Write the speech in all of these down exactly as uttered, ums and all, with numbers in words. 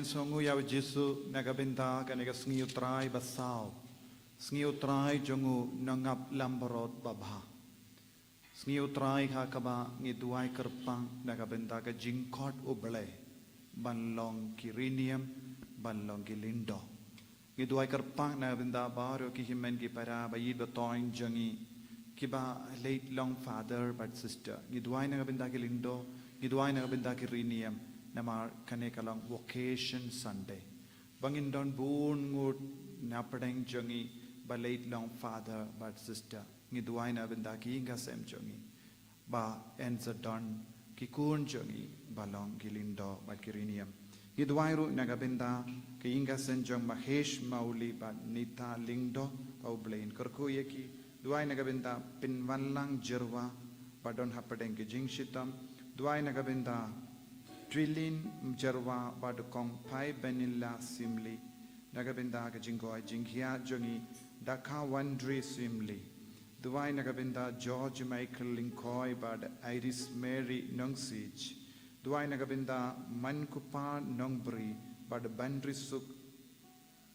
Song u ïa u Jisu na ka bynta kane ka sngi u Trai ba saw. Sngi u Trai jong u nongap lambarot babha. Sngi u Trai ha kaba ngi duwai kyrpang na ka bynta ka jingkhot u Blei ban long ki riniam, ban long ki lyngdoh. Ngi duwai kyrpang na ka bynta baroh ki hynmen ki para, ba ïeit ba thoiñ jong ngi kiba leit long father bad sister. Ngi duwai na ka bynta ki lyngdoh, ngi duwai na ka bynta ki riniam, namar kane ka long Vocation Sunday. Ba ngin don bun ngut na pdeng jong ngi ba leit long father bad sister. Ngi duwai na ka bynta ki ïing ki sem jong ngi, ba yn sa don ki khun jong ngi ba long ki lyngdoh bad ki riniam. Ngi duwai ruh na ka bynta ki ïing ki sem jong Mahesh Mauli bad Nita Lyngdoh, ba u Blei un kyrkhu ïa ki. Duwai na ka bynta Pynwanlang Jyrwa ba don hapdeng ki jingshitom. Duwai na ka bynta Twilin Jyrwa bad Kong Phaibenila Syiemlieh. Na ka bynta ka jingkoit jingkhiah jong ngi Dakha Wandri Syiemlieh. Duwai na ka bynta George Michael Lyngkhoi bad Iris Mary Nongsiej. Duwai na ka bynta Mankupar Nongbri bad Banrisuk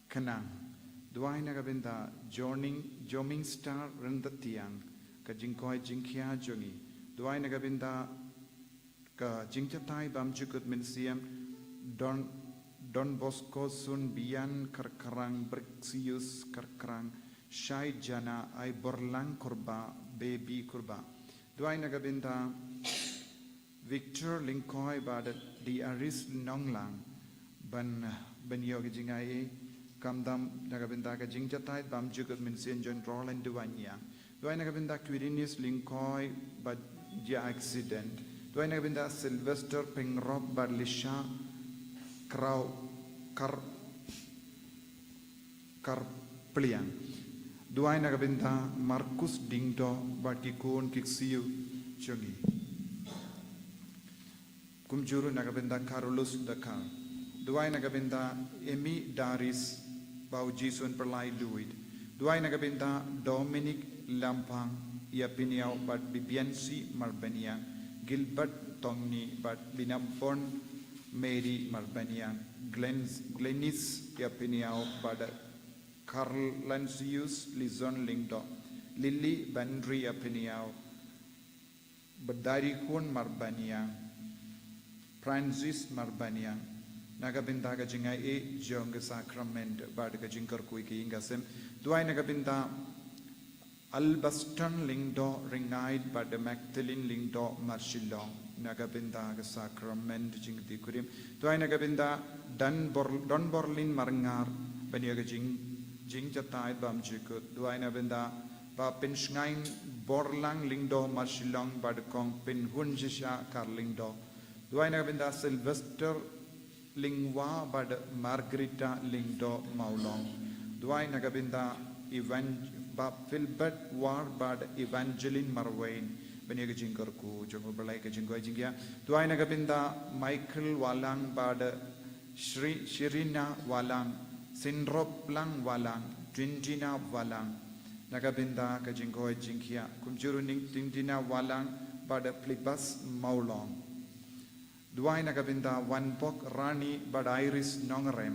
Khnang. Duwai na ka bynta Joning, Joming Star Ryndatiang, ka jingkoit jingkhiah jong ngi. Duwai na ka bynta ka jingjatai bymjukut mynsiem Don, Don Bosco Sunbian Kyrkrang, Brixius Kyrkrang, Shai Jana, Aiborlang Kurbah, Baby Kurbah. Duwai na ka bynta Victor Lyngkhoi bad Diaris Nonglang, ban, ban ïoh ka jingai, khamtam na ka bynta ka jingjatai bymjukut mynsiem jong Roland Duwaniang. Duwai na ka bynta Quirinius Lyngkhoi bad jia accident. Duwai na ka bynta Sylvester Pyngrope bad Lisha Kraw Kar Karpliang. Duwai na ka bynta Markus Dingdoh bad ki khun ki ksiew jong ngi. Kumjuh ruh na ka bynta Carolus Dakar. Duwai na ka bynta Emi Daris, ba u Jisu un pynlait luid. Duwai na ka bynta Dominic Lampang, Ïapyniaw bad Bibiansi Marbaniang, Gilbert Tongni bad Binabon Mary Marbaniang, Glen, Glenis Ïapyniaw bad Carlansius Lizon Lyngdoh, Lily Bandri Ïapyniaw, Bad Darikhun Marbaniang, Francis Marbaniang, na ka bynta ka jingai jong ka sakrament bad ka jingkyrkhu ïa ki ïing ki sem. Duwai na ka bynta Albaston Lyngdoh Ringai bad Magdalene Lyngdoh Marshillong, na ka bynta ka sakrament jingkti kurim. Duwai na ka bynta Don Bor-, Don Borlin Marngar, ban ïoh ka jing, jingjatai bymjukut. Duwai na ka bynta Bah Pynshngaiñ Borlang Lyngdoh Marshillong bad Kong Pynhun Shisha Kar Lyngdoh. Duwai na ka bynta Sylvester Lyngwa bad Margarita Lyngdoh Mawlong. Duwai na ka bynta Evan-, Bah Philbert War bad Evangeline Marwein, ban ïoh ka jingkyrkhu jong U Blei, ka jingkoit jingkhiah. Duwai na ka bynta Michael Walang bad Shri-, Shirina Walang, Synroplang Walang, Twindina Walang, na ka bynta ka jingkoit jingkhiah. Kumjuh ruh Ning Twindina Walang bad Phlibas Mawlong. Duwai na ka bynta Wanbok Rani bad Iris Nongrem.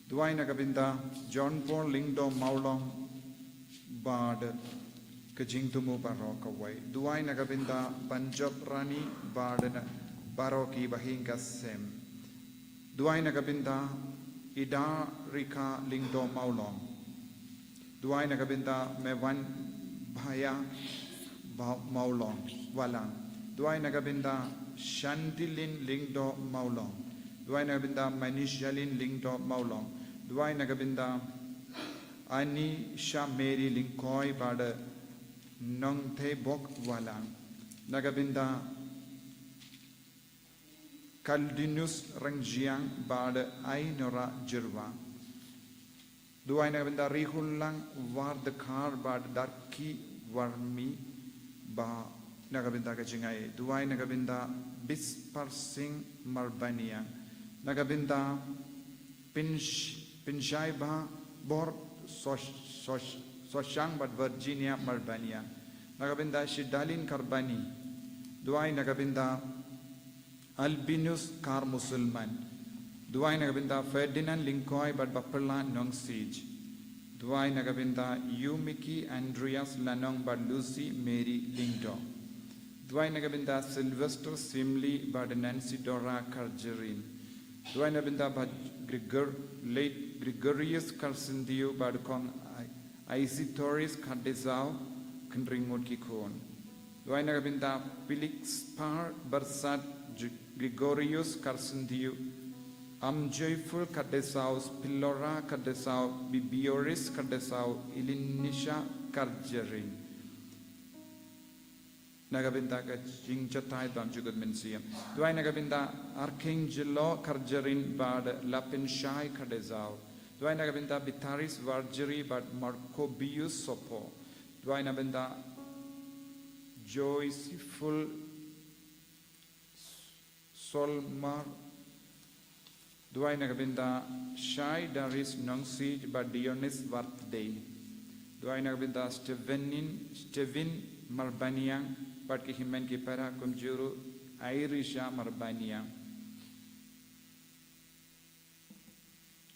Duwai na ka bynta John Paul Lyngdoh Mawlong bad ka jingthmu baroh kawei. Duwai na ka bynta Banjop Rani bad na baroh ki bahaïing ki sem. Duwai na ka bynta Ida Rika Lyngdoh Mawlong. Duwai na ka bynta Mewan Bhaya Ba-, Mawlong, Walang. Duwai na ka bynta Shantilin Lyngdoh Mawlong. Duwai na ka bynta Manishalin Lyngdoh Mawlong. Duwai na ka bynta Anisha Mary Lyngkhoi bad Nongthei Bok Walang. Na ka bynta Kaldinus Rengjiang bad Ainora Jyrwa. Duwai na ka bynta Rihunlang Wardkhar bad Darki Warmi ba na ka bynta ka jingai. Duwai na ka bynta Bispar Singh Marbaniang. Na ka bynta Pynsh-, Pynshai Bah Bor Sosh-, Sosh-, Soshang bad Virginia Marbaniang. Na ka bynta Shidalin Karbani. Duwai na ka bynta Albinus Kar Musulman. Duwai na ka bynta Ferdinand Lyngkoi bad Bapyrla Nongsiej. Duwai na ka bynta Yumiki Andreas Lanong bad Lucy Mary Lyngdoh. Duwai na ka bynta Sylvester Simli bad Nancy Dora Karjarin. Duwai na ka bynta Bah Gregor, late Gregorius Karsyndiu bad Kong Ai-, Aisitoris Khadesau, kynreng ngut ki khun. Duwai na ka bynta Felix Par Barsat, J-, Gregorius Karsyndiu, Amjoyful Khadesau, Spilora Khadesau, Bibioris Khadesau, Ilinisha Karjarin. Na ka bynta ka jingjatai bymjukut mynsiem. Duwai na ka bynta Archangelo Karjarin bad Lapinshai Khadesau. Duwai na ka bynta Bitaris Varjiri bad Marcobius Sopo. Duwai na bynta Joyceful Solmar. Duwai na ka bynta Shai Darius Nongsiej bad Dionis Birthday. Duwai na ka bynta Stevenin, Stevin Marbaniang bad ki hynmen ki para, kumjuh ruh Airisha Marbaniang.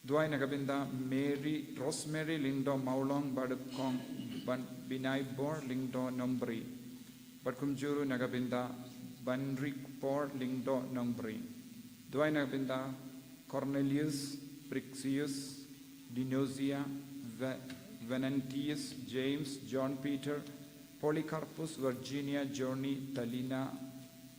Duwai na ka bynta Mary, Rosemary Lyngdoh Mawlong bad Kong Ban-, Binaibor Lyngdoh Nongbri. Bad kumjuh ruh na ka bynta Banrikpor Lyngdoh Nongbri. Duwai na ka bynta Cornelius, Brixius, Dinosia, Ve-, Venantius, James, John Peter, Polycarpus, Virginia, Journey, Talina,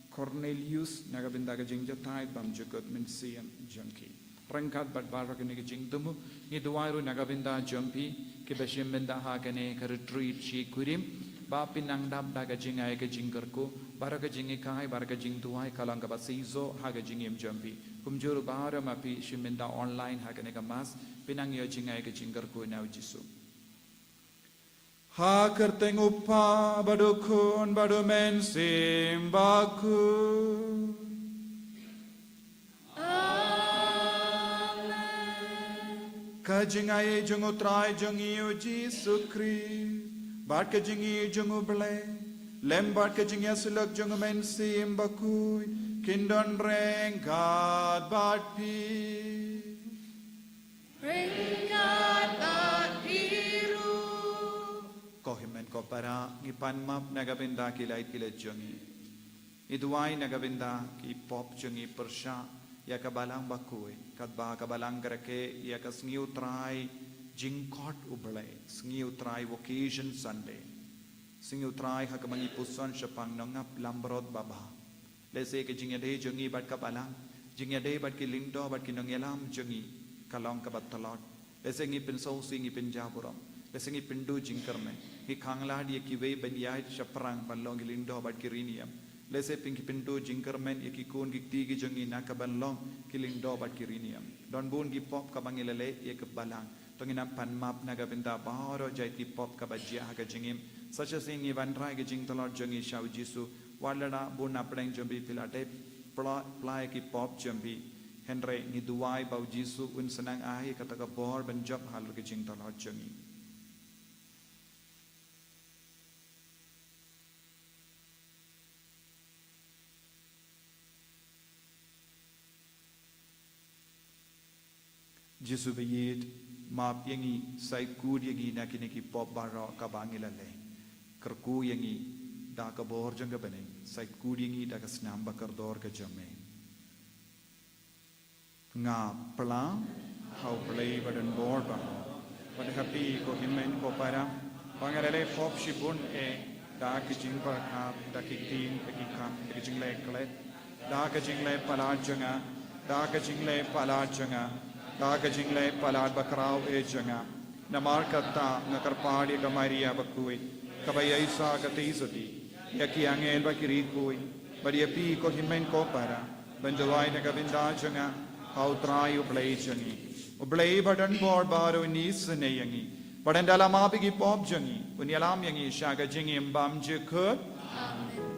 Cornelius, na ka bynta ka jingjatai bymjukut mynsiem jong ki. Ryngkat bad baroh kine ki jingthmu, ngi duwai ruh na ka bynta jong phi kiba shim bynta ha kane ka retreat shi kurim, ba phin nang dap da ka jingai ka jingkyrkhu, baroh ka jinghikai, baroh ka jingduwai ka long kaba shisha ha ka jingim jong phi. Kumjuh ruh baroh ma phi shim bynta online ha kane ka mass, phin nang ïoh jingai ka jingkyrkhu na u Jisu. Ha ka kyrteng u Kpa bad u Khun bad u Mynsiem Bakhuid. Amen. Ka jingai jong u Trai jong ngi u Jisu Khrist bad ka jingai jong u Blei, lem bad ka jingïasyllok jong u Mynsiem Bakhuid, kin don ryngkat bad phi. Ryngkat bad phi ruh. Ko hynmen ko para, ngi pan map na ka bynta ki lait ki lait jong ngi. Ngi duwai na ka bynta ki pop jong ngi pyrshah ïa ka Balang Bakhuid, katba ka Balang ka rakhe ïa ka sngi u Trai jingkhot u Blei, sngi u Trai Vocation Sunday. Sngi u Trai ha kaba ngi puson shaphang nongap langbrot babha. Lehse ka jingïadei jong ngi bad ka Balang, jingïadei bad ki lyngdoh bad ki nongïalam jong ngi ka long kaba tlot. Lehse ngi pynsngewsih, ngi pynjaw burom. Lehse ngi pynduh jingkyrmen. Ngi khanglad ïa kiwei ban ïaid shaphrang ban long ki lyngdoh bad ki riewniam. Lehse pyn, ngi pynduh jingkyrmen ïa ki khun ki kti ki jong ngi na ka ban long ki lyngdoh bad ki riewniam. Don bun ki pop kaba ngi la leh ïa ka Balang. To ngin ym pan map na ka bynta baroh jait ki pop kaba jia ha ka jingim. Sa shisien ngi wanrah ïa ka jingtlot jong ngi sha u Jisu. Wat lada bun na pdeng jong phi phi la dep pla-, pla ïa ki pop jong phi, hynrei ngi duwai ba u Jisu un sa nang ai kata ka bor ban jop halor ka jingtlot jong ngi. Jisu ba ïeit, map ïa ngi, sa ïeit kut ïa ngi na kine ki pop baroh kaba ngi la leh. Kyrkhu ïa ngi da ka bor jong ka bneng, sa ïeit kut ïa ngi da ka snam ba kordor ka jong me. Nga pla ha u Blei ba don bor baroh, bad ha phi ko hynmen ko para, ba nga la leh pop shibun eh, da ki jingpyrkhat, da ki ktien, da ki kam, da ki jingleh klet, da ka jingleh palat jong nga, da ka jingleh palat jong nga, da ka jingleh palat bakhraw eh jong nga. Namar kata nga kyrpad ïa ka Maria bakhuid, kaba ïaisah katei sawdong, ïa ki angel bad ki riewkhuid, bad ïa phi ko hynmen ko para, ban duwai na ka bynta jong nga ha u Trai u Blei jong ngi. U Blei ba don bor baroh un isynei ïa ngi, bad ynda la map ïa ki pop jong ngi, un ïalam ïa ngi sha ka jingim bymjukut. Amen.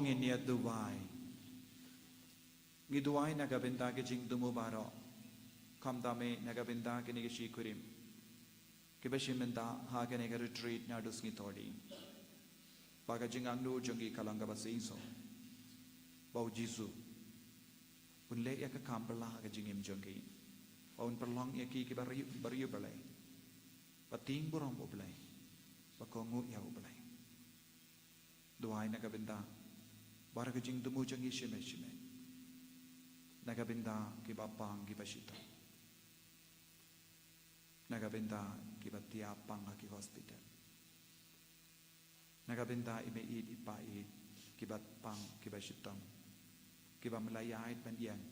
Ngin ïa duwai. Ngi duwai na ka bynta ki jingthmu baroh, khamtam eh na ka bynta kine ki shi kurim kiba shim bynta ha kane ka retreat naduh sngi Thohdieng. Ba ka jingangnud jong ki ka long kaba shisha, ba U Jisu un leh ïa ka kam phylla ha ka jingim jong ki, ba un pynlong ïa ki kiba riewblei, ba tieng burom U Blei, ba kohnguh ïa U Blei. Duwai na ka bynta baroh ki jingthmu jong ngi shimet shimet, na ka bynta kiba pang kiba shitom, na ka bynta kiba thiah pang ha ki hospital, na ka bynta i mei ïeit i pa ïeit kiba pang kiba shitom, kiba ym la ïaid ban ïeng,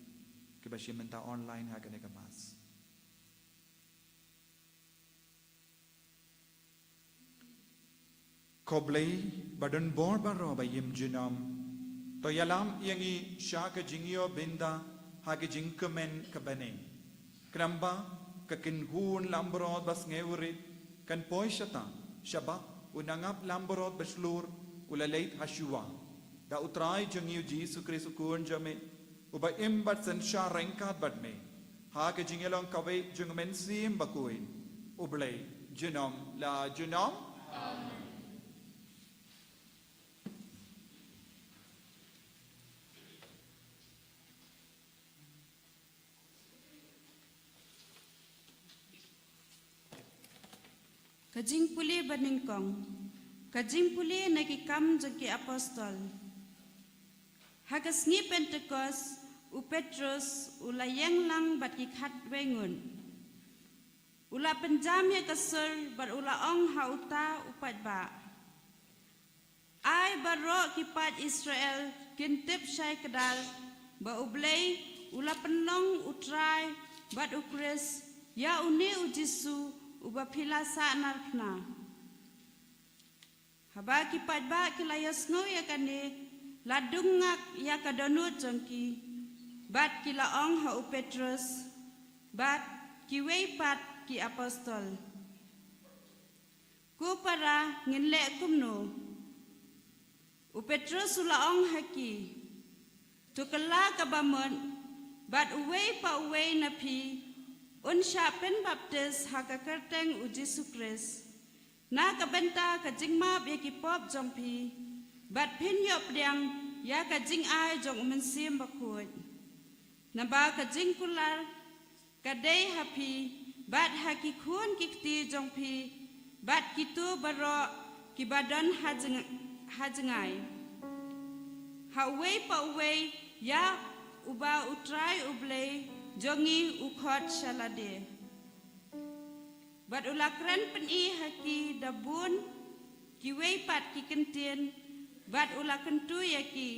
kiba shim bynta online ha kane ka mass. Ko Blei ba don bor baroh ba im junom, to ïalam ïa ngi sha ka jingïoh bynta ha ka jingkmen ka bneng, khnang ba ka kynhun langbrot ba sngewrit kan poi shata sha ba U Nongap langbrot ba shlur u la leit ha shuwa, da U Trai jong ngi U Jisu Khrist U Khun jong me, uba im bad synshar ryngkat bad me ha ka jingïalong kawei jong U Mynsiem Bakhuid, U Blei junom la junom. Ka jingpule banyngkong. Ka jingpule na Ki Kam jong ki Apostol. Ha ka sngi Pentekost, u Petrus u la ïeng lang bad ki khatwei ngut. U la pynjam ïa ka sur bad u la ong ha uta u paidbah: Ai baroh ki paid Israel kin tip shai kdar ba U Blei u la pynlong U Trai bad U Khrist ïa une U Jisu uba phi la sah narphna. Haba ki paidbah ki la ïohsngew ïa kane, la dung ngak ïa ka dohnud jong ki, bad ki la ong ha u Petrus bad kiwei pat ki apostol: Ko para, ngin leh kumno? U Petrus u la ong ha ki: To kylla kaba mut, bad uwei pa uwei na phi un shah pynbaptis ha ka kyrteng U Jisu Khrist, na ka bynta ka jingmap ïa ki pop jong phi, bad phin ïoh pdiang ïa ka jingai jong U Mynsiem Bakhuid. Naba ka jingkular ka dei ha phi, bad ha ki khun ki kti jong phi, bad kito baroh kiba don ha jngai, ha jngai, ha uwei pa uwei ïa uba U Trai U Blei jong ngi u khot sha lade. Bad u la kren pyni ha ki da bun kiwei pat ki kyntien, bad u la kyntu ïa ki,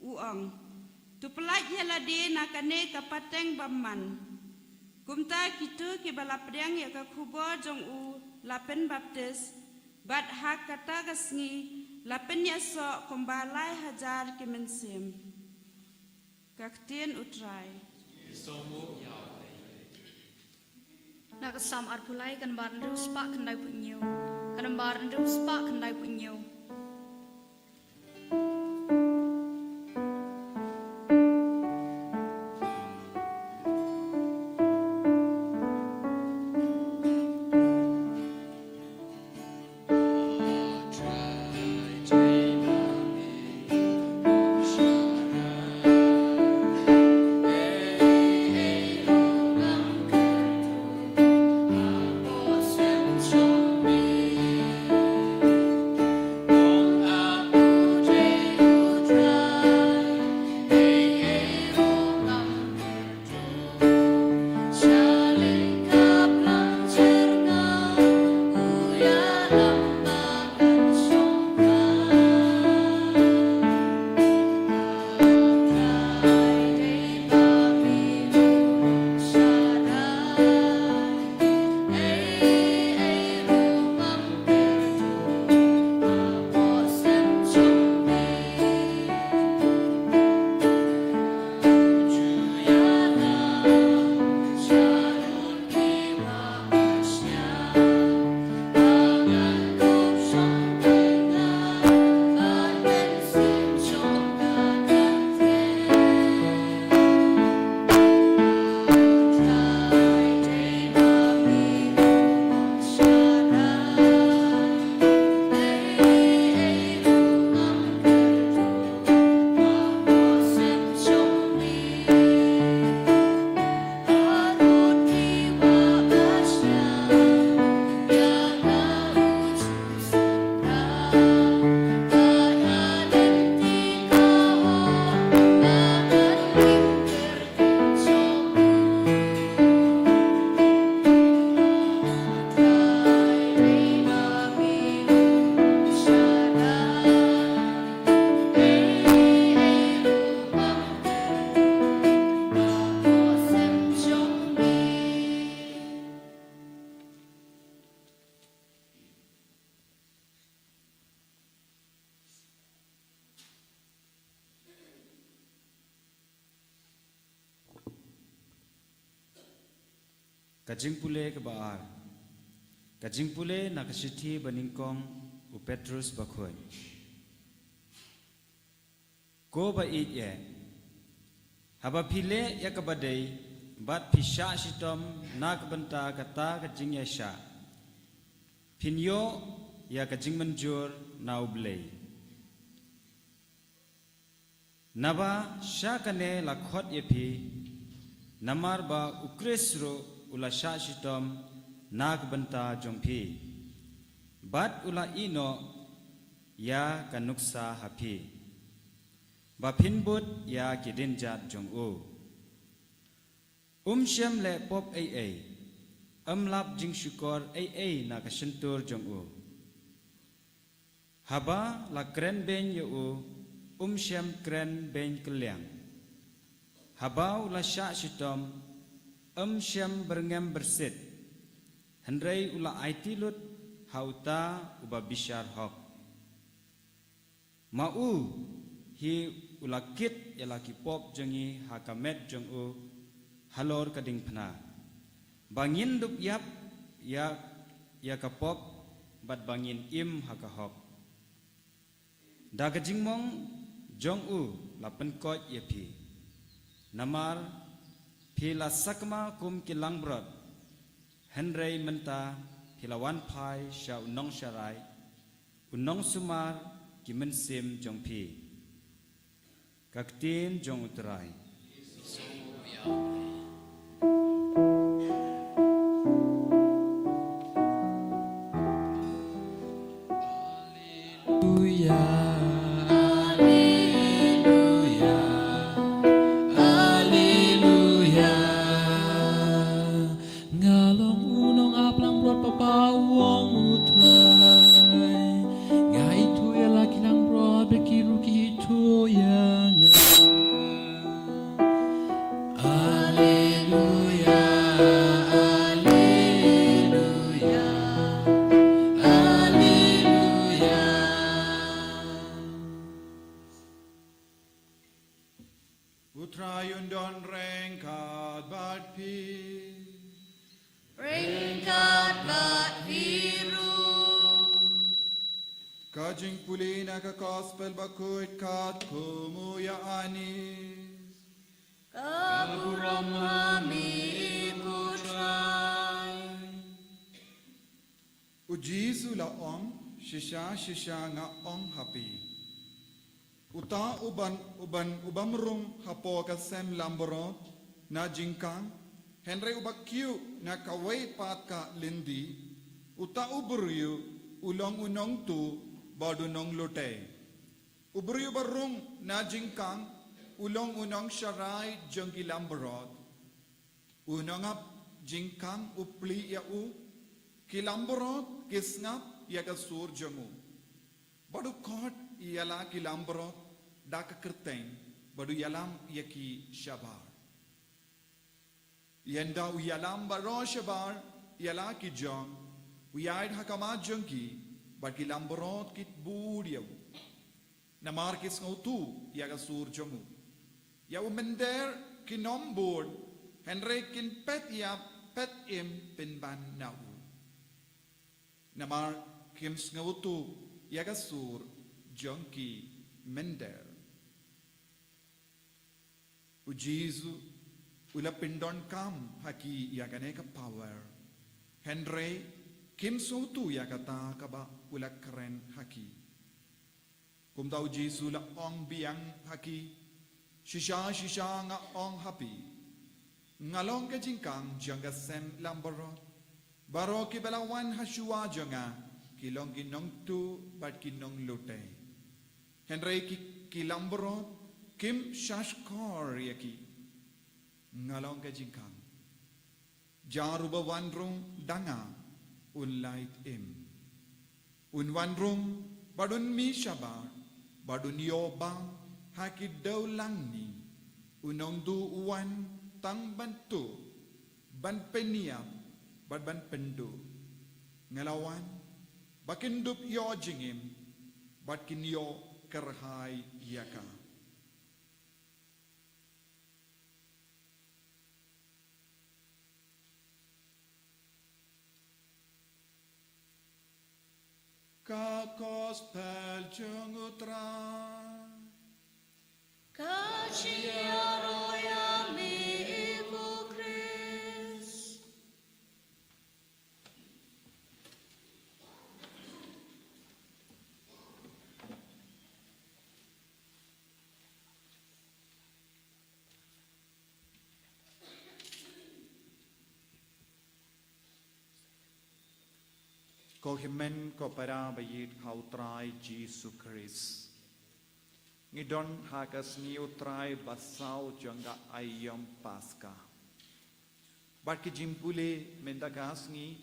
u ong: To pyllait ïa lade na kane ka pateng bymman. Kumta kito kiba la pdiang ïa ka khubor jong u la pynbaptis, bad ha kata ka sngi la pynïasoh kumba lai hajar ki mynsiem. Ka ktien U Trai. Na ka Salm arphew lai, ka nambar hynriew spah khyndaiphew hynñiew. Ka nambar hynriew spah khyndaiphew hynñiew. Ka jingpule kaba ar. Ka jingpule na ka shithi ba nyngkong u Petrus bakhuid. Ko ba ïeit eh, haba phi leh ïa kaba dei bad phi shah shitom na ka bynta kata ka jingïaishah, phin ïoh ïa ka jingmynjur na U Blei. Naba sha kane la khot ïa phi, namar ba U Khrist ruh u la shah shitom na ka bynta jong phi, bad u la ïehnoh ïa ka nuksa ha phi, ba phin bud ïa ki dienjat jong u. Um shym leh pop ei ei, um lap jingshukor ei ei na ka shyntur jong u. Haba la kren beiñ ïa u, um shym kren beiñ kylliang. Haba u la shah shitom, um shym byrngem byrsit, hynrei u la aiti lut ha uta uba bishar hok. Ma u hi u la kit ïa la ki pop jong ngi ha ka met jong u halor ka diengphna, ba ngin dup ïap ïa, ïa ka pop, bad ba ngin im ha ka hok. Da ka jingmong jong u la pynkoit ïa phi. Namar phi la sakma kum ki langbrot, hynrei mynta phi la wan phai sha u nongsharai, u nongsumar ki mynsiem jong phi. Ka ktien jong U Trai. Alleluia, alleluia, alleluia. Nga long u nongap langbrot ba paw, ong U Trai. Nga ithuh ïa la ki langbrot, bad ki ruh ki ithuh ïa nga. Alleluia, alleluia, alleluia. U Trai un don ryngkat bad phi. Ryngkat bad phi ruh. Ka jingpule na ka Gospel bakhuid katkum u Ïoannis. Ka burom ha me ko Trai. U Jisu la ong, shisha shisha nga ong ha phi, uta uban, uban, u bym rung hapoh ka sem langbrot na jingkhang, hynrei u ba kiew na kawei pat ka lynti, uta u briew u long u nongtuh bad u nonglute. U briew ba rung na jingkhang u long u nongsharai jong ki langbrot. U nongap jingkhang u plie ïa u. Ki langbrot ki sngap ïa ka sur jong u. Bad u khot ïa la ki langbrot da ka kyrteng, bad u ïalam ïa ki shabar. Ynda u ïalam baroh shabar ïa la ki jong, u ïaid ha khmat jong ki, bad ki langbrot ki bud ïa u. Namar ki sngewthuh ïa ka sur jong u. Ïa u mynder kin ym bud, hynrei kin peit ïap peit im pynban na u. Namar kim sngewthuh ïa ka sur jong ki mynder. U Jisu u la pyndonkam ha ki ïa kane ka power. Hynrei kim sngewthuh ïa kata kaba u la kren ha ki. Kumta u Jisu u la ong biang ha ki, shisha shisha nga ong ha phi, nga long ka jingkhang jong ka sem langbrot. Baroh kiba la wan ha shuwa jong nga ki long ki nongtuh bad ki nonglute, hynrei ki, ki langbrot kim shahshkor ïa ki. Nga long ka jingkhang. Jar uba wan rung da nga un lait im. Un wan rung bad un mih shabar, bad un ïoh bam ha ki dewlangni. U nongtuh u wan tang ban tuh, ban pynïap, bad ban pynduh. Nga la wan ba kin dup ïoh jingim, bad kin ïoh kyrhai ïa ka. Ka Gospel jong u Trai. Ka jingïaroh ïa me, ko Khrist. Ko hynmen ko para ba ïeit ha u Trai Jisu Khrist. Ngi don ha ka sngi u Trai basaw jong ka aïom Paska. Bad ki jingpule mynta ka sngi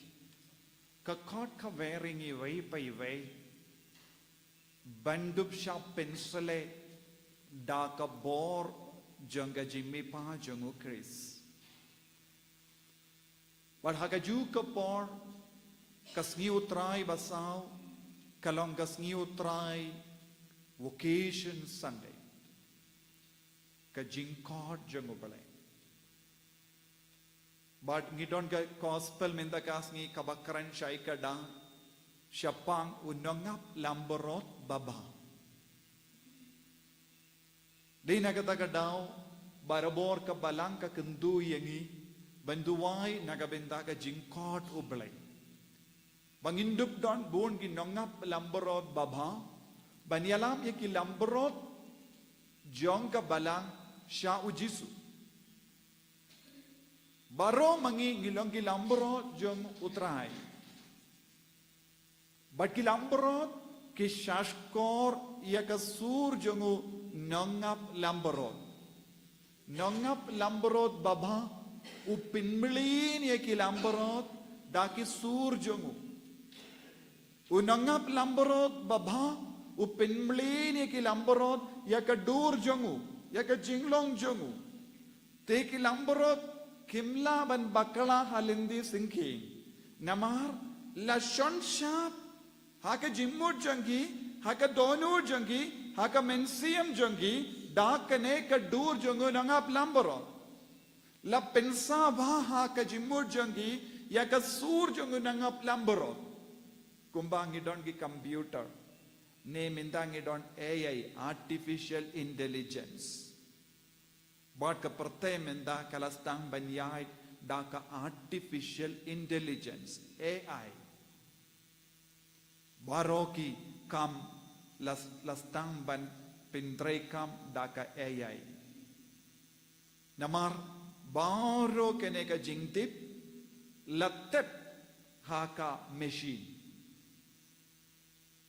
ka khot kawei ïa ngi iwei pa iwei ban dup shah pynshlei da ka bor jong ka jingmihpat jong u Khrist. Bad ha kajuh ka por ka sngi u Trai basaw ka long ka sngi u Trai, Vocation Sunday, ka jingkhot jong u Blei. Bad ngi don ka Gospel mynta ka sngi kaba kren shaei ka daw shaphang u nongap langbrot babha. Dei na kata ka daw barabor ka Balang ka kyntu ïa ngi ban duwai na ka bynta ka jingkhot u Blei, ba ngin dup don bun ki nongap langbrot babha ban ïalam ïa ki langbrot jong ka Balang sha u Jisu. Baroh ma ngi ngi long ki langbrot jong u Trai. Bad ki langbrot ki shahshkor ïa ka sur jong u nongap langbrot. Nongap langbrot babha u pynmlien ïa ki langbrot da ki sur jong u. U nongap langbrot babha u pynmlien ïa ki langbrot ïa ka dur jong u, ïa ka jinglong jong u. Te ki langbrot kim lah ban bakla ha lynti syngkien. Namar la shon shap ha ka jingmut jong ki, ha ka dohnud jong ki, ha ka mynsiem jong ki da kane ka dur jong u nongap langbrot. La pynsah bha ha ka jingmut jong ki ïa ka sur jong u nongap langbrot. Kumba ngi don ki computer, ne mynta ngi don A I, artificial intelligence. Bad ka pyrthei mynta ka la sdang ban ïaid da ka artificial intelligence, A I. Baroh ki kam la, la sdang ban pyntreikam da ka A I. Namar baroh kane ka jingtip la tep ha ka machine.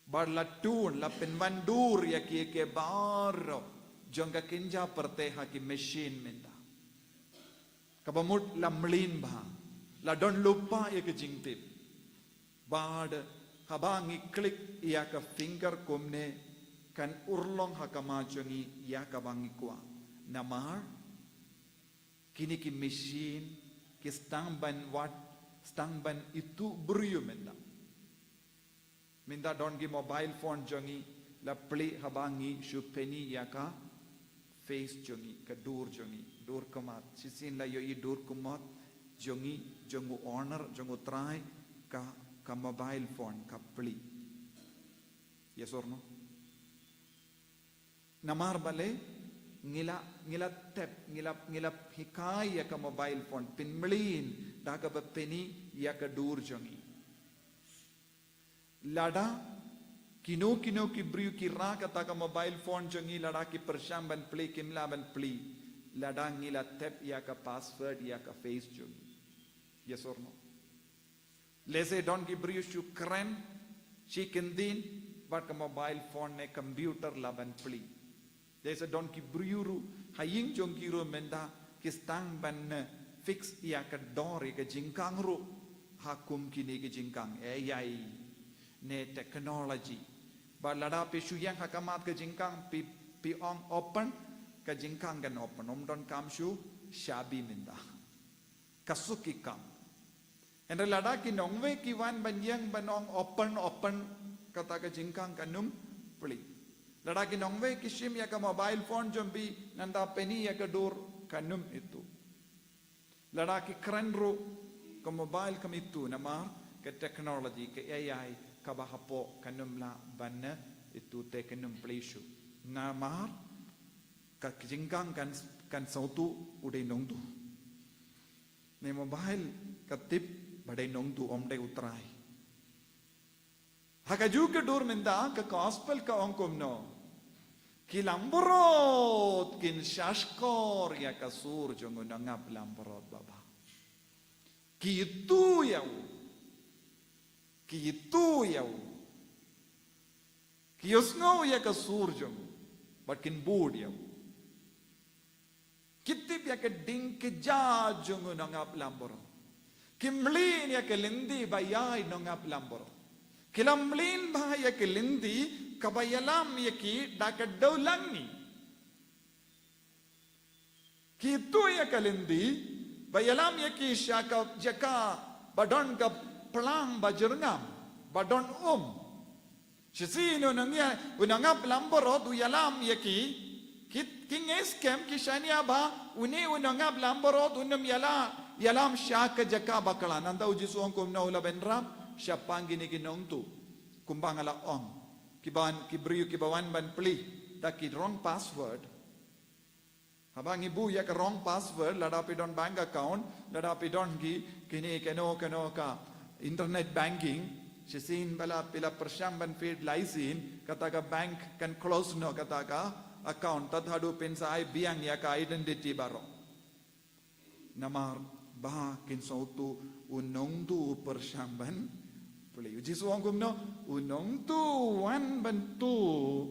Bad la tun, la pynwandur ïa ki, ïa ki baroh jong ka kynja pyrthei ha ki machine mynta. Kaba mut la mlien bha, la don lypa ïa ka jingtip. Bad haba ngi klik ïa ka finger kumne kan urlong ha khmat jong ngi ïa kaba ngi kwah. Namar kine ki machine ki sdang ban wad, sdang ban ithuh briew mynta. Mynta don ki mobile phone jong ngi, la plie haba ngi shu pyni ïa ka face jong ngi, ka dur jong ngi, dur khmat. Shisien la ïohi dur khmat jong ngi, jong u owner, jong u trai ka, ka mobile phone ka plie. Yes or no? Namar balei? Ngi la, ngi la tep, ngi la, ngi la hikai ïa ka mobile phone, pynmlien da kaba pyni ïa ka dur jong ngi. Lada kino kino ki briew ki rah kata ka mobile phone jong ngi, lada ki pyrshang ban plie, kim lah ban plie, lada ngi la tep ïa ka password ïa ka face jong ngi. Yes or no? Lehse don ki briew shu kren shi kyndin bad ka mobile phone ne computer lah ban plie. Lehse don ki briew ruh ha ïing jong ki ruh mynta ki sdang ban, eh, fix ïa ka dor ïa ka jingkhang ruh ha kum kine ki jingkhang A I ne technology. Bad lada phi shu ïeng ha khmat ka jingkhang, phi, phi ong open, ka jingkhang kan open, ym don kam shu shabi mynta. Ka suk ki kam. Hynrei lada ki nongwei ki wan ban ïeng ban ong open, open, kata ka jingkhang kan ym plie. Lada ki nongwei ki shim ïa ka mobile phone jong phi, nangta pyni ïa ka dur, kan ym ithuh. Lada ki kren ruh, ka mobile kam ithuh, namar ka technology, ka A I kaba hapoh kan ym lah ban ne, itu te kan ym plie shuh. Namar ka jingkang kan, kan sawtu u dei nongtu. Ne mobile ka tip ba dei nongtu, ym dei u Trai. Ha ka ju ka dur mynta ka gospel ka ong kumno. Ki langbrot kin shahshkor ïa ka sur jong u nongap langbrot babha. Ki itu ïa u. Ki itu ïa u. Ki ïohsngew ïa ka sur jong u. Bad kin bud ïa u. Ki tip ïa ka ding ka ja jong u nongap langbrot. Ki mlien ïa ka lynti ba ïai nongap langbrot. Ki la mlien bha ïa ka lynti kaba ïalam ïa ki da ka dewlangni. Ki itu ïa ka lynti ba ïalam ïa ki sha ka jaka ba don ka plang ba jyrngam, ba don um. Shisien u nongïa, u nongap langbrot u ïalam ïa ki, ki, ki ngeit skhem ki shaniah ba une u nongap langbrot un ym ïala, ïalam sha ka jaka ba khlaiñ. Nangta u Jisu u ong kumno u la bynrap shaphang kine ki nongtu. Kumba nga la ong, ki ban, ki briew kiba wan ban plie da ki wrong password. Haba ngi buh ïa ka wrong password, lada phi don bank account, lada phi don ki, kine kano kano ka internet banking, shisien ba la phi la pyrshang ban peit lai sien, kata ka bank kan close noh kata ka account, tad haduh phin sa ai biang ïa ka identity baroh. Namar ba kin sawtu u nongtu u pyrshang ban plie. U Jisu u ong kumno, u nongtu u wan ban tuh,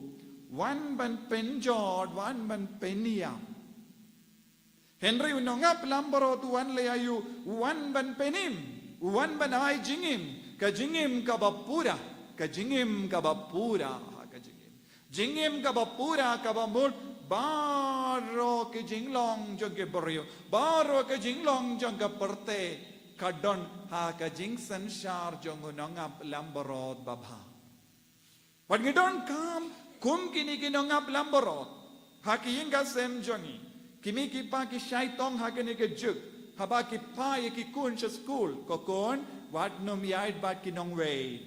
wan ban pynjot, wan ban pynïap. Hynrei u nongap langbrot u wan lei aïu, u wan ban pynim, u wan ban ai jingim, ka jingim kaba pura, ka jingim kaba pura, ha ka jingim. Jingim kaba pura kaba mut baroh ki jinglong jong ki briew, baroh ki jinglong jong ka pyrthei, ka don ha ka jingsynshar jong u nongap langbrot babha. Bad ngi donkam kum kine ki nongap langbrot ha ki ïing ki sem jong ngi. Ki mei ki pa ki shai tong ha kane ka juk, haba ki phah ïa ki khun sha skul, ko khun, wat nym ïaid bad ki nongwei.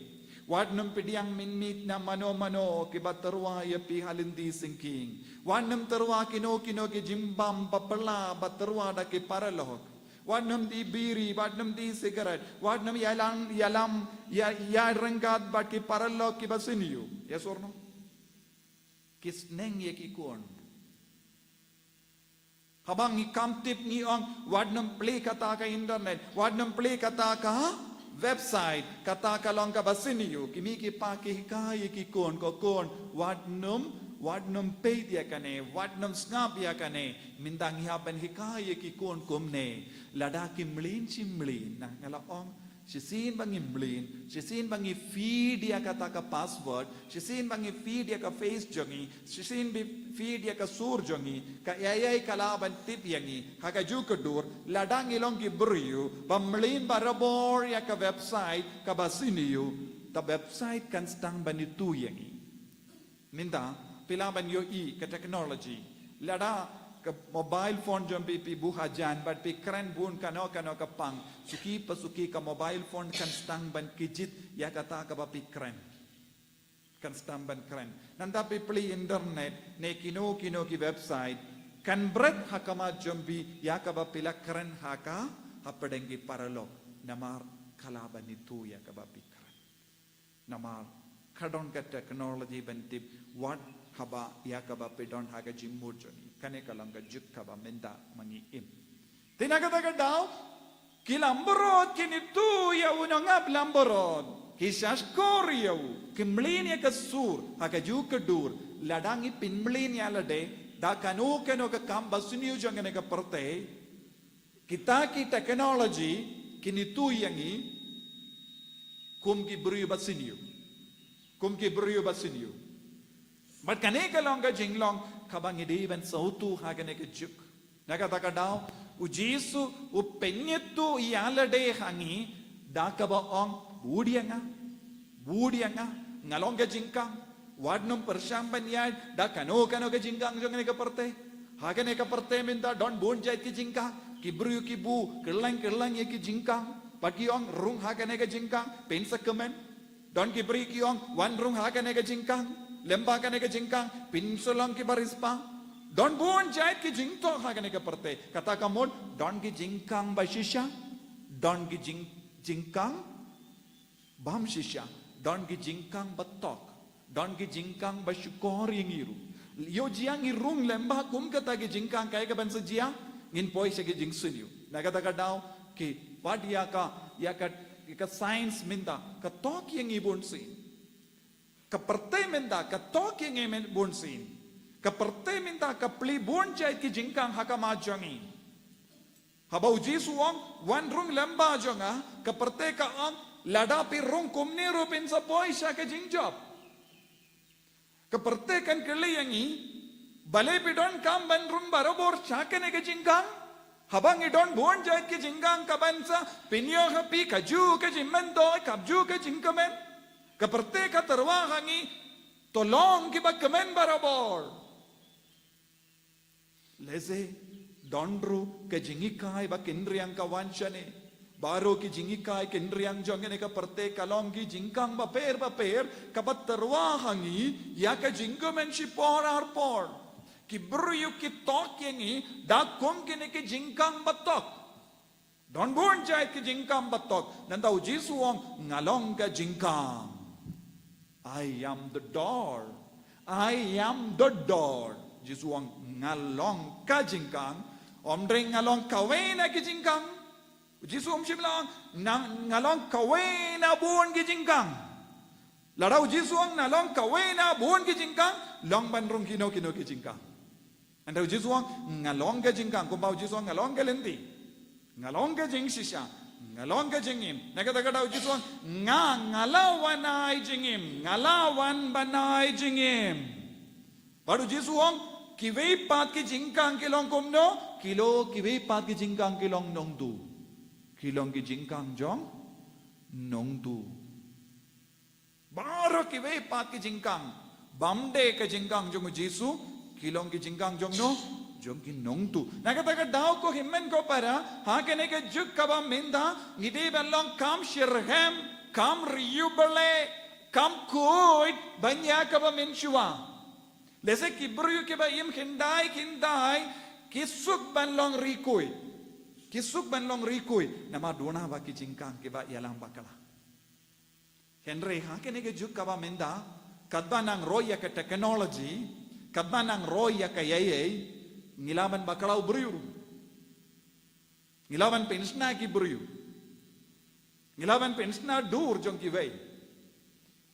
Wat nym pdiang mynmiet na mano mano kiba tyrwa ïa phi ha lynti syngkien. Wat nym tyrwa kino kino ki jingbam ba pla ba tyrwa da ki paralok. Wat nym die biri, wat nym die sigaret, wat nym ïalang, ïalam, ïa, ïaryngkat bad ki paralok kiba sniew. Yes or no? Ki sneng ïa ki khun. Haba ngi kam tip ngi ong, wat nym plie kata ka internet, wat nym plie kata ka website, kata ka long kaba sniew, ki mei ki pa ki hikai ïa ki khun, ko khun, wat nym, wat nym peit ïa kane, wat nym sngap ïa kane, mynta ngi hap ban hikai ïa ki khun kumne, lada ki mlien shi mlien, na nga la ong, shisien ba ngi mlien, shisien ba ngi feed ïa kata ka password, shisien ba ngi feed ïa ka face jong ngi, shisien ba feed ïa ka sur jong ngi, ka A I ka lah ban tip ïa ngi, ha ka ju ka dur, lada ngi long ki briew ba mlien barabor ïa ka website kaba sniew, ka website kan sdang ban itu ïa ngi. Mynta, phi lah ban ïohi ka technology. Lada ka mobile phone jong phi phi buh hajan, bad phi kren bun kano kano ka pang, suki pa suki ka mobile phone kan sdang ban kjit ïa kata kaba phi kren. Kan sdang ban kren. Nangta phi plie internet, ne kino kino ki website, kan bret ha khmat jong phi ïa kaba phi la kren ha ka, hapdeng ki paralok. Namar ka lah ban itu ïa kaba phi kren. Namar ka don ka technology ban tip wat haba ïa kaba phi don ha ka jingmut jong ngi. Kane ka long ka juk kaba mynta ma ngi im. Te na kata ka daw, ki langbrot kin itu ïa u nongap langbrot, ki shahshkor ïa u, ki mlien ïa ka sur ha ka ju ka dur. Lada ngi pynmlien ïa lade da kano kano ka kam ba sniew jong kane ka pyrthei, kita ki technology kin itu ïa ngi kum ki briew ba sniew. Kum ki briew ba sniew. Bad kane ka long ka jinglong kaba ngi dei ban sawtu ha kane ka juk. Na kata ka daw, u Jisu u pynïathuh ïa lade ha ngi da kaba ong, bud ïa nga, bud ïa nga, nga long ka jingkang. Wat nym pyrshang ban ïaid da kano kano ka jingkang jong kane ka pyrthei. Ha kane ka pyrthei mynta don bun jait ki jingkang, ki briew ki buh kylleng kylleng ïa ki jingkang. Bad ki ong, rung ha kane ka jingkang, pynshah kmen. Don ki briew ki ong, wan rung ha kane ka jingkang, lyngba kane ka jingkang phin sa long kiba riewspah. Don bun jait ki jingthok ha kane ka pyrthei. Kata ka mut, don ki jingkang ba shisha, don ki jing, jingkang bym shisha, don ki jingkang ba thok, don ki jingkang ba shukor ïa ngi ruh. Ïoh jia ngi rung lyngba kum kata ki jingkang, kaei kaban sa jia? Ngin poi sha ki jingsniew. Na kata ka daw, ki pat ïa ka, ïa ka, ïa ka science mynta ka thok ïa ngi bunsien. Ka pyrthei mynta ka thok ïa ngi bunsien. Ka pyrthei mynta ka plie bun jait ki jingkang ha khmat jong ngi. Haba u Jisu u ong, wan rung lyngba jong nga, ka pyrthei ka ong, lada phi rung kumne ruh phin sa poi sha ka jingjop. Ka pyrthei kan kylli ïa ngi, balei phi donkam ban rung barabor sha kane ka jingkang? Haba ngi don bun jait ki jingkang kaban sa pynïoh ha phi, kajuh ka jingmyntoi, kajuh ka jingkmen. Ka pyrthei ka tyrwa ha ngi, to long kiba kmen barabor. Lehse don ruh ka jinghikai ba kynriang ka wan shane. Baroh ki jinghikai kynriang jong kane ka pyrthei ka long ki jingkang bapher bapher kaba tyrwa ha ngi ïa ka jingkmen shipor arpor. Ki briew ki thok ïa ngi da kum kine ki jingkang ba thok. Don bun jait ki jingkang ba thok. Nangta u Jisu u ong, nga long ka jingkang. I am the door. I am the door. Jisu u ong, nga long ka jingkang. Ym dei nga long kawei na ki jingkang. U Jisu um shym la ong, nga long kawei na bun ki jingkang. Lada u Jisu u ong nga long kawei na bun ki jingkang, long ban rung kino kino ki jingkang. Hynrei u Jisu u ong, nga long ka jingkang, kumba u Jisu u ong, nga long ka lynti. Nga long ka jingshisha. Nga long ka jingim. Na kata ka daw u Jisu u ong, nga, nga la wan ai jingim. Nga la wan ban ai jingim. Bad u Jisu u ong, kiwei pat ki jingkang ki long kumno, ki long kiwei pat ki jingkang ki long nongtuh. Ki long ki jingkang jong nongtuh. Baroh kiwei pat ki jingkang, bym dei ka jingkang jong u Jisu, ki long ki jingkang jong no, jong ki nongtuh. Na kata ka daw ko hynmen ko para, ha kane ka juk kaba mynta, ngi dei ban long kam shitrhem, kam riewblei, kam khuid, ban ïa kaba mynshuwa. Lehse ki briew kiba im khyndai khyndai, ki suk ban long riewkhuid. Ki suk ban long riewkhuid, namar duna ba ki jingkang kiba ïalam bakla. Hynrei ha kane ka juk kaba mynta, katba nang roi ïa ka technology, katba nang roi ïa ka ïaïaï, ngi lah ban bakla u briew. Ngi lah ban pynshna ki briew. Ngi lah ban pynshna dur jong kiwei.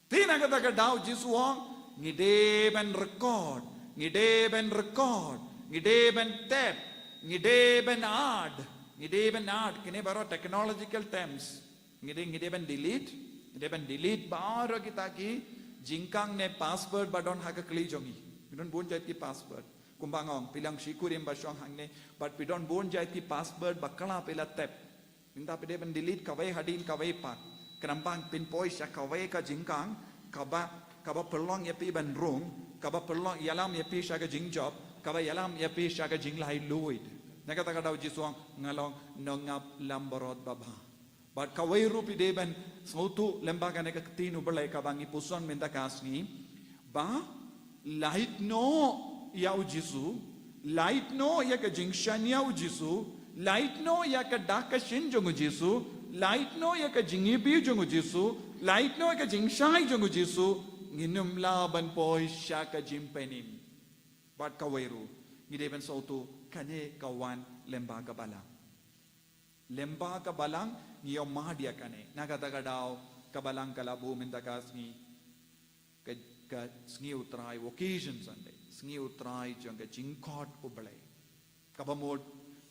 Te na kata ka daw u Jisu u ong, ngi dei ban record, ngi dei ban record, ngi dei ban tep, ngi dei ban add, ngi dei ban add, kine baroh technological terms. Ngi dei, ngi dei ban delete, ngi dei ban delete baroh kita ki jingkang ne password ba don ha ka kli jong ngi. Ngi don bun jait ki password. Kumba nga ong, phi long shi kurim ba shong hangne, bad phi don bun jait ki password bakla phi la tep. Mynta phi dei ban delete kawei hadien kawei pat. Khnang ba phin poi sha kawei ka jingkang, kaba, kaba pynlong ïa phi ban rung, kaba pynlong ïalam ïa phi sha ka jingjop, kaba ïalam ïa phi sha ka jinglaitluid. Na kata ka daw u Jisu u ong, nga long nongap langbrot babha. Bad kawei ruh phi dei ban sngewthuh lyngba kane ka ktien U Blei kaba ngi puson mynta ka sngi. Ba lait noh ïa u Jisu, lait noh ïa ka jingshaniah u Jisu, lait noh ïa ka dak ka shin jong u Jisu, lait noh ïa ka jingïabih jong u Jisu, lait noh ïa ka jingshai jong u Jisu, ngin ym lah ban poi sha ka jingpynim. Bad kawei ruh, ngi dei ban sngewthuh kane ka wan lyngba ka balang. Lyngba ka balang ngi ïohmad ïa kane. Na kata ka daw ka balang ka la buh mynta ka sngi. Ka, ka sngi U Trai, Occasion Sunday, sngi U Trai jong ka jingkhot U Blei. Kaba mut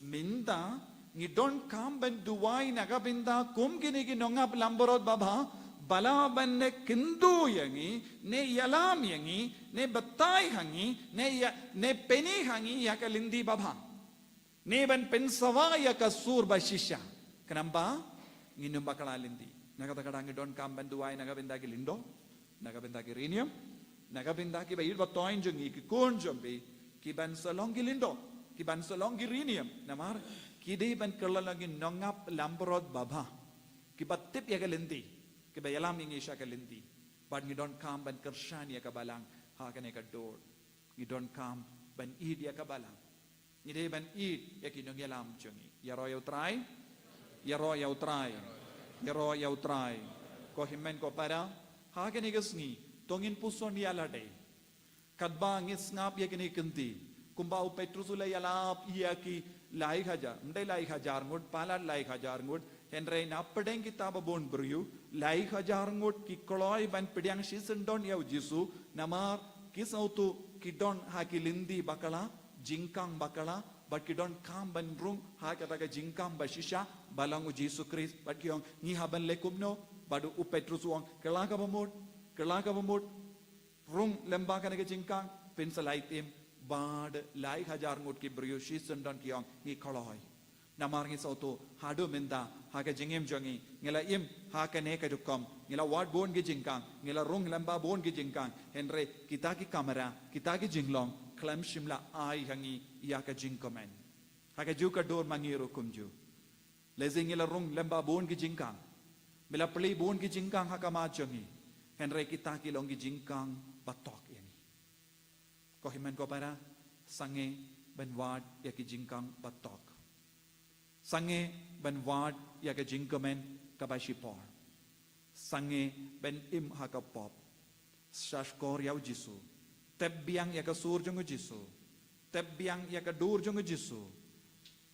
mynta ngi donkam ban duwai na ka bynta kum kine ki nongap langbrot babha, ba lah ban ne kynduh ïa ngi, ne ïalam ïa ngi, ne batai ha ngi, ne ïa, ne pyni ha ngi ïa ka lynti babha. Ne ban pynsawa ïa ka sur ba shisha. Khnang ba ngin ym bakla lynti. Na kata ka daw ngi donkam ban duwai na ka bynta ki lyngdoh, na ka bynta ki riewniam, na ka bynta kiba ïeit ba thoiñ jong ngi, ki khun jong phi, kiban sa long ki lyngdoh, kiban sa long ki riewniam. Namar ki dei ban kylla long ki nongap langbrot babha, kiba tip ïa ka lynti. kiba ïalam ïa ngi sha ka lynti. Bad ngi donkam ban kyrshan ïa ka balang ha kane ka dur. Ngi donkam ban ïeit ïa ka balang. Ngi dei ban ïeit ïa ki nongïalam jong ngi. Ïaroh ïa U Trai. Ïaroh ïa U Trai. Ïaroh ïa U Trai. Ko hynmen ko para, ha kane ka sngi to ngin puson ïa lade. Katba ngi sngap ïa kine ki kynti, kumba u Petrus u la ïalap ïa ki lai hajar, ym dei lai hajar ngut, palat lai hajar ngut, hynrei na pdeng kita ba bun briew, lai hajar ngut ki kloi ban pdiang shisyndon ïa u Jisu, namar ki sngewthuh ki don ha ki lynti bakla, jingkang bakla, bad ki donkam ban rung ha kata ka jingkam ba shisha, ba long u Jisu Khrist, bad ki ong ngi hap ban leh kumno, bad u Petrus u ong, kylla kaba mut, kylla kaba mut, rung lyngba kane ka jingkang, pynslai tim, bad lai hajar ngut ki briew shisyndon ki ong ngi kloi. Namar ngi sngewthuh haduh mynta ha ka jingim jong ngi, ngi la im ha kane ka rukom, ngi la wad bun ki jingkang, ngi la rung lyngba bun ki jingkang, hynrei kita ki kamra, kita ki jinglong khlem shym la ai ha ngi ïa ka jingkmen. Ha kajuh ka dur ma ngi ruh kumjuh. Lehse ngi la rung lyngba bun ki jingkang, ngi la plie bun ki jingkang ha khmat jong ngi, hynrei kita ki long ki jingkang ba tok ïa ngi. Ko hynmen ko para, sangeh ban wad ïa ki jingkang ba tok. Sangeh ban wad ïa ka jingkmen kaba shipor. Sangeh ban im ha ka pop. Sha shkor ïa u Jisu. Tep biang ïa ka sur jong u Jisu. Tep biang ïa ka dur jong u Jisu.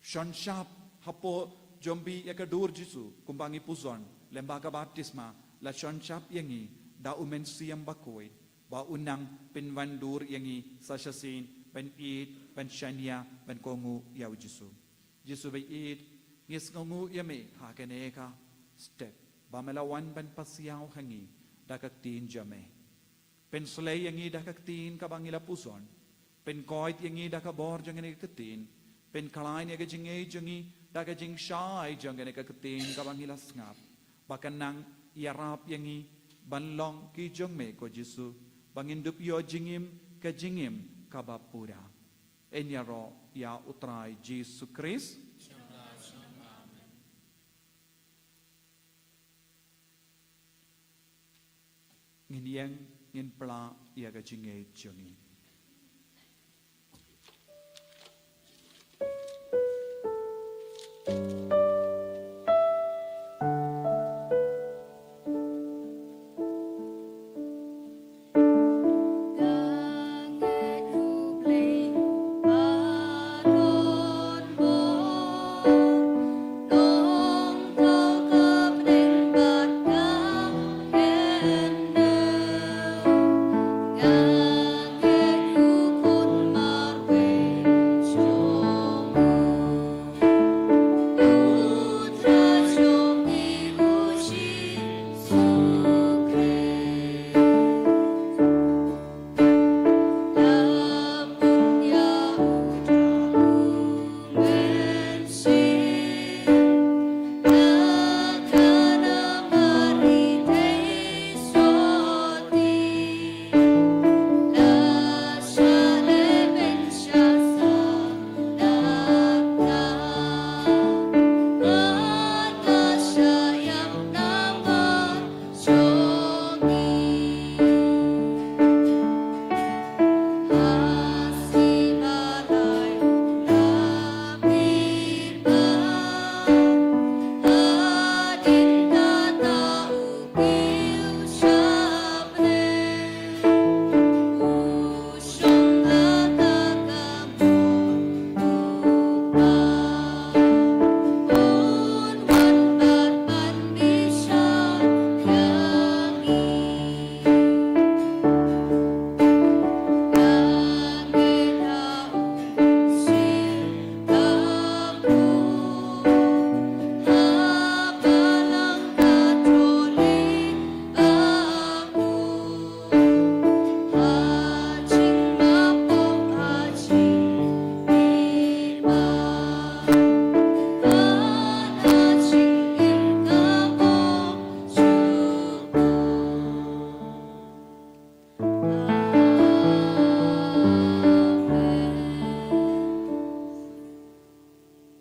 Shon shap hapoh jong phi ïa ka dur Jisu, kumba ngi puson lyngba ka baptisma, la shon shap ïa ngi da u Mynsiem Bakhuid, ba un nang pynwan dur ïa ngi sa shisien ban ïeit, ban shaniah, ban kohnguh ïa u Jisu. Jisu ba ïeit, ngi sngewnguh ïa me ha kane ka step, ba me la wan ban pasiaw ha ngi da ka ktien jong me. Pynslei ïa ngi da ka ktien kaba ngi la puson. Pynkoit ïa ngi da ka bor jong kane ka ktien. Pynkhlaiñ ïa ka jingngeit jong ngi da ka jingshai jong kane ka ktien kaba ngi la sngap. Ba kan nang ïarap ïa ngi ban long ki jong me ko Jisu. Ba ngin dup ïoh jingim ka jingim kaba pura. Yn ïaroh ïa u Trai Jisu Khrist. Ngin ïeng, ngin pla ïa ka jingngeit jong ngi.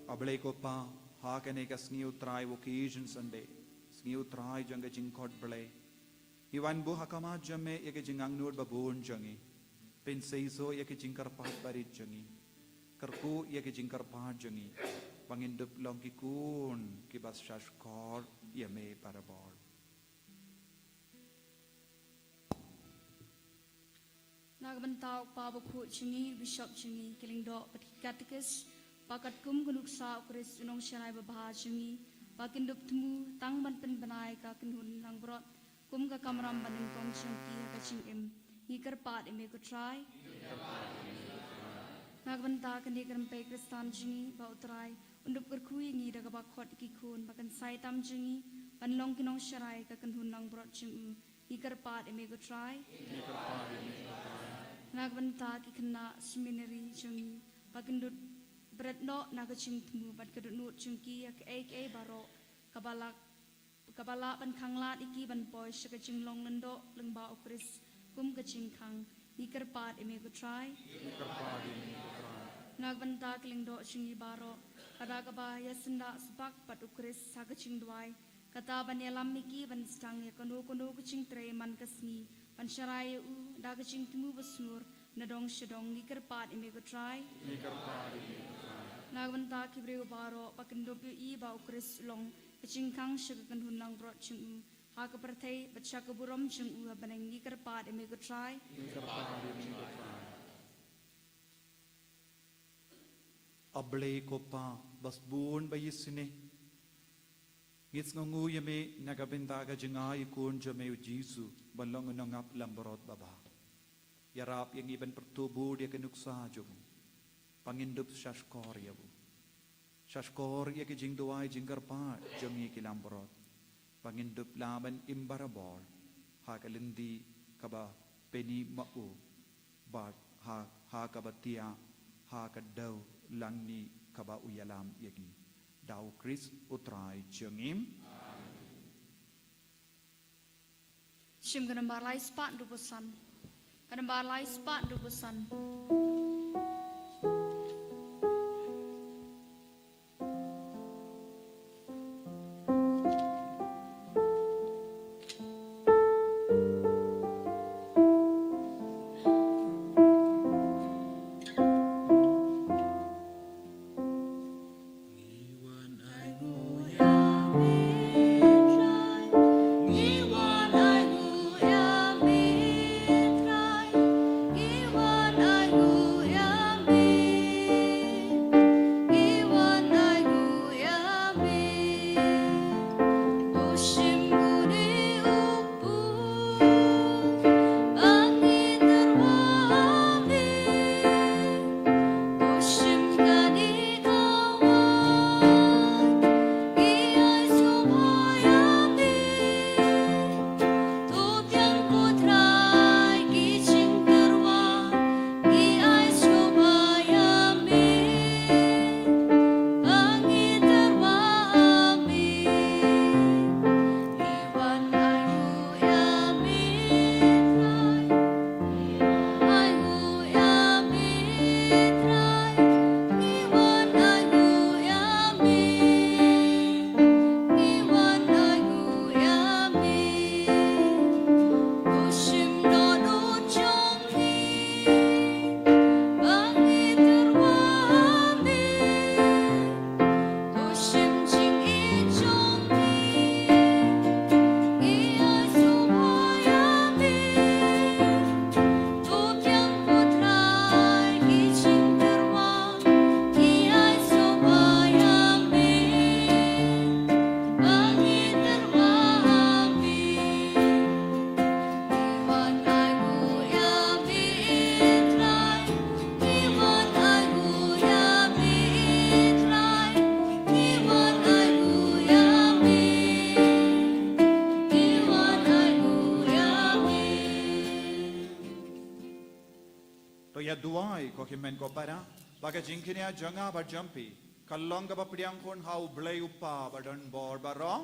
A Blei ko Pa, ha kane ka sngi U Trai, Vocation Sunday, Ngi, U Trai jong ka jingkhot Blei, ngi wan buh ha khmat jong me ïa ka jingangnud babun jong ngi. Pynseisoh ïa ka jingkyrpad barit jong ngi. Kyrkhu ïa ka jingkyrpad jong ngi, ba ngin dup long ki khun kiba shahshkor ïa me barabor. Na ka bynta u Kpa Bakhuid jong ngi, u Bishop jong ngi, ki lyngdoh bad ki katekis, ba katkum ka nuksa U Khrist u nongsharai babha jong ngi, ba kin dup thmu tang ban pynbna ïa ka kynhun langbrot kum ka kamram banyngkong jong ki ha ka jingim, ngi kyrpad ïa me ko Trai. Na ka bynta kane ka rympei Khristan jong ngi, ba U Trai un dup kyrkhu ïa ngi da kaba khot ïa ki khun ba kynsai tam jong ngi ban long ki nongsharai ka kynhun langbrot jong u, ngi kyrpad ïa me ko Trai. Ngi kyrpad ïa me ko Trai. Na ka bynta ki khynnah seminary jong ngi, ba kin dup bret noh na ka jingthmu bad ka dohnud jong ki ïa kaei kaei baroh kaba la, kaba lah ban khanglad ïa ki ban poi sha ka jinglong lyngdoh lyngba U Khrist kum ka jingkhang, ngi kyrpad ïa me ko Trai. Ngi kyrpad ïa me ko Trai. Na ka bynta ki lyngdoh jong ngi baroh, lada kaba ïasyndah sbak bad U Khrist ha ka jingduwai, kata ban ïalam ïa ki ban sdang ïa kano kano ka jingtrei man ka sngi ban sharai ïa u da ka jingthmu basngur na dong sha dong, ngi kyrpad ïa me ko Trai. Ngi kyrpad ïa me ko Trai. Na ka bynta ki briew baroh ba kin dup ïohi ba U Khrist u long ka jingkhang sha ka kynhun langbrot jong u ha ka pyrthei bad sha ka burom jong u ha bneng, ngi kyrpad ïa me ko Trai. Ngi kyrpad ïa me ko Trai. A Blei ko Pa ba sbun ba ïasneng, ngi sngewnguh ïa me na ka bynta ka jingai ïakhun jong me U Jisu ban long u nongap langbrot babha. Ïarap ïa ngi ban pyrthuh bud ïa ka nuksa jong u, ba ngin dup shahshkor ïa u. Shahshkor ïa ka jingduwai jingkyrpad jong ngi ki langbrot, ba ngin dup lah ban im barabor ha ka lynti kaba beiñ ma u, bad ha, ha kaba thiah ha ka dewlang kane kaba u ïalam ïa ngi. Da U Khrist U Trai jong ngi. Shim ka nambar lai spah hynriewphew san. Ka nambar lai spah hynriewphew san. To ïa duwai ko hynmen ko para, ba ka jingkñia jong nga bad jong phi kan long kaba pdiang khun ha U Blei U Kpa badonbor baroh.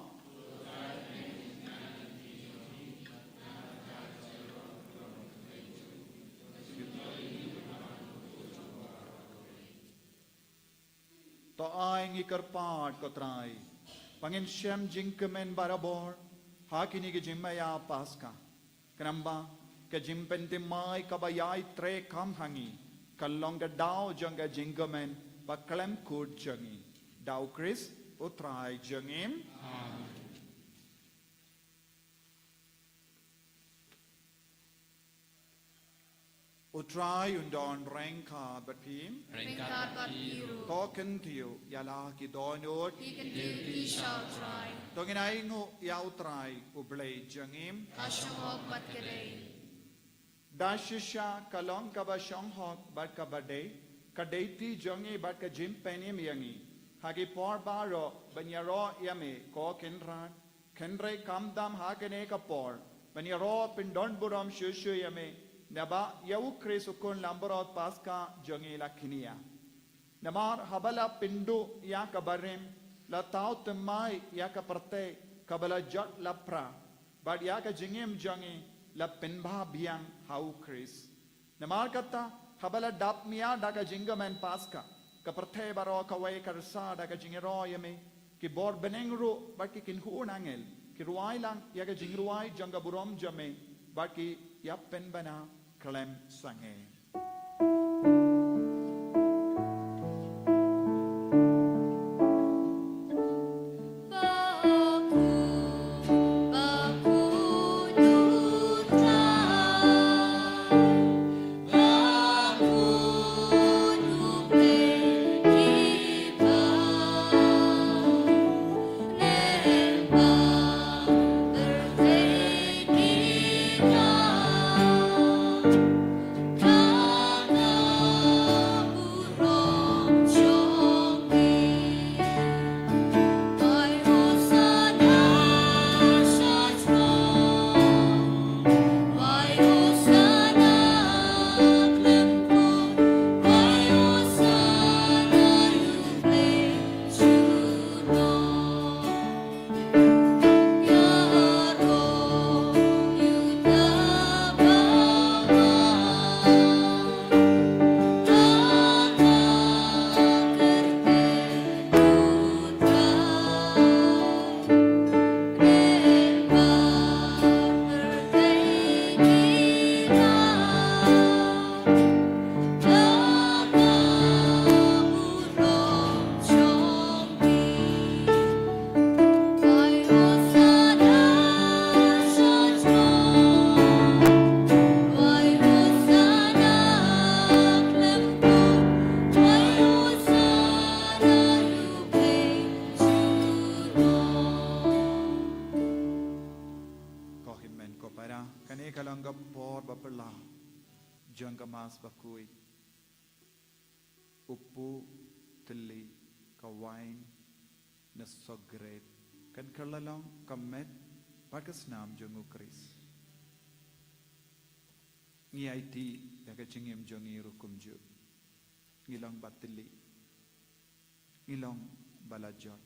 To ai ngi kyrpad ko Trai, Ba ngin shem jingkmen barabor ha kine ki jingmaïa Paska. Khnang ba ka jingpynthymmai kaba ïai treikam ha ngi kan long ka daw jong ka jingkmen ba khlem kut jong ngi. Da U Khrist U Trai jong ngi. Amen. U Trai un don ryngkat bad phi. Ryngkat bad phi ruh. To kyntiew ïa la ki dohnud. Ki kyntiew ki sha U Trai. To ngin ainguh ïa U Trai U Blei jong ngi. Ka shong hok bad ka dei. Da shisha ka long kaba shong hok bad kaba dei, ka dei ti jong ngi bad ka jingpynim ïa ngi ha ki por baroh ban ïaroh ïa me, ko Kynrad. Hynrei khamtam ha kane ka por ban ïaroh pyndonburom shuh shuh ïa me, naba ïa U Khrist U Khun Langbrot Paska jong ngi la kñia. Namar haba la pynduh ïa ka barim, la thaw thymmai ïa ka pyrthei kaba la jot la pra, bad ïa ka jingim jong ngi la pynbha biang ha U Khrist. Namar kata, haba la dap mia da ka jingkmen Paska, ka pyrthei baroh kawei ka rsa da ka jingïaroh ïa me, ki bor bneng ruh bad ki kynhun angel ki rwai lang ïa ka jingrwai jong ka burom jong me, bad ki ïap pynbna khlem sangeh. Ko hynmen ko para, kane ka long ka por ba phylla jong ka Mass bakhuid. U puh, thylli, ka wain, ne sok grep, kan kylla long ka met bad ka snam jong U Khrist. Ngi aiti ïa ka jingim jong ngi ruh kumjuh. Ngi long ba thylli. Ngi long ba la jot,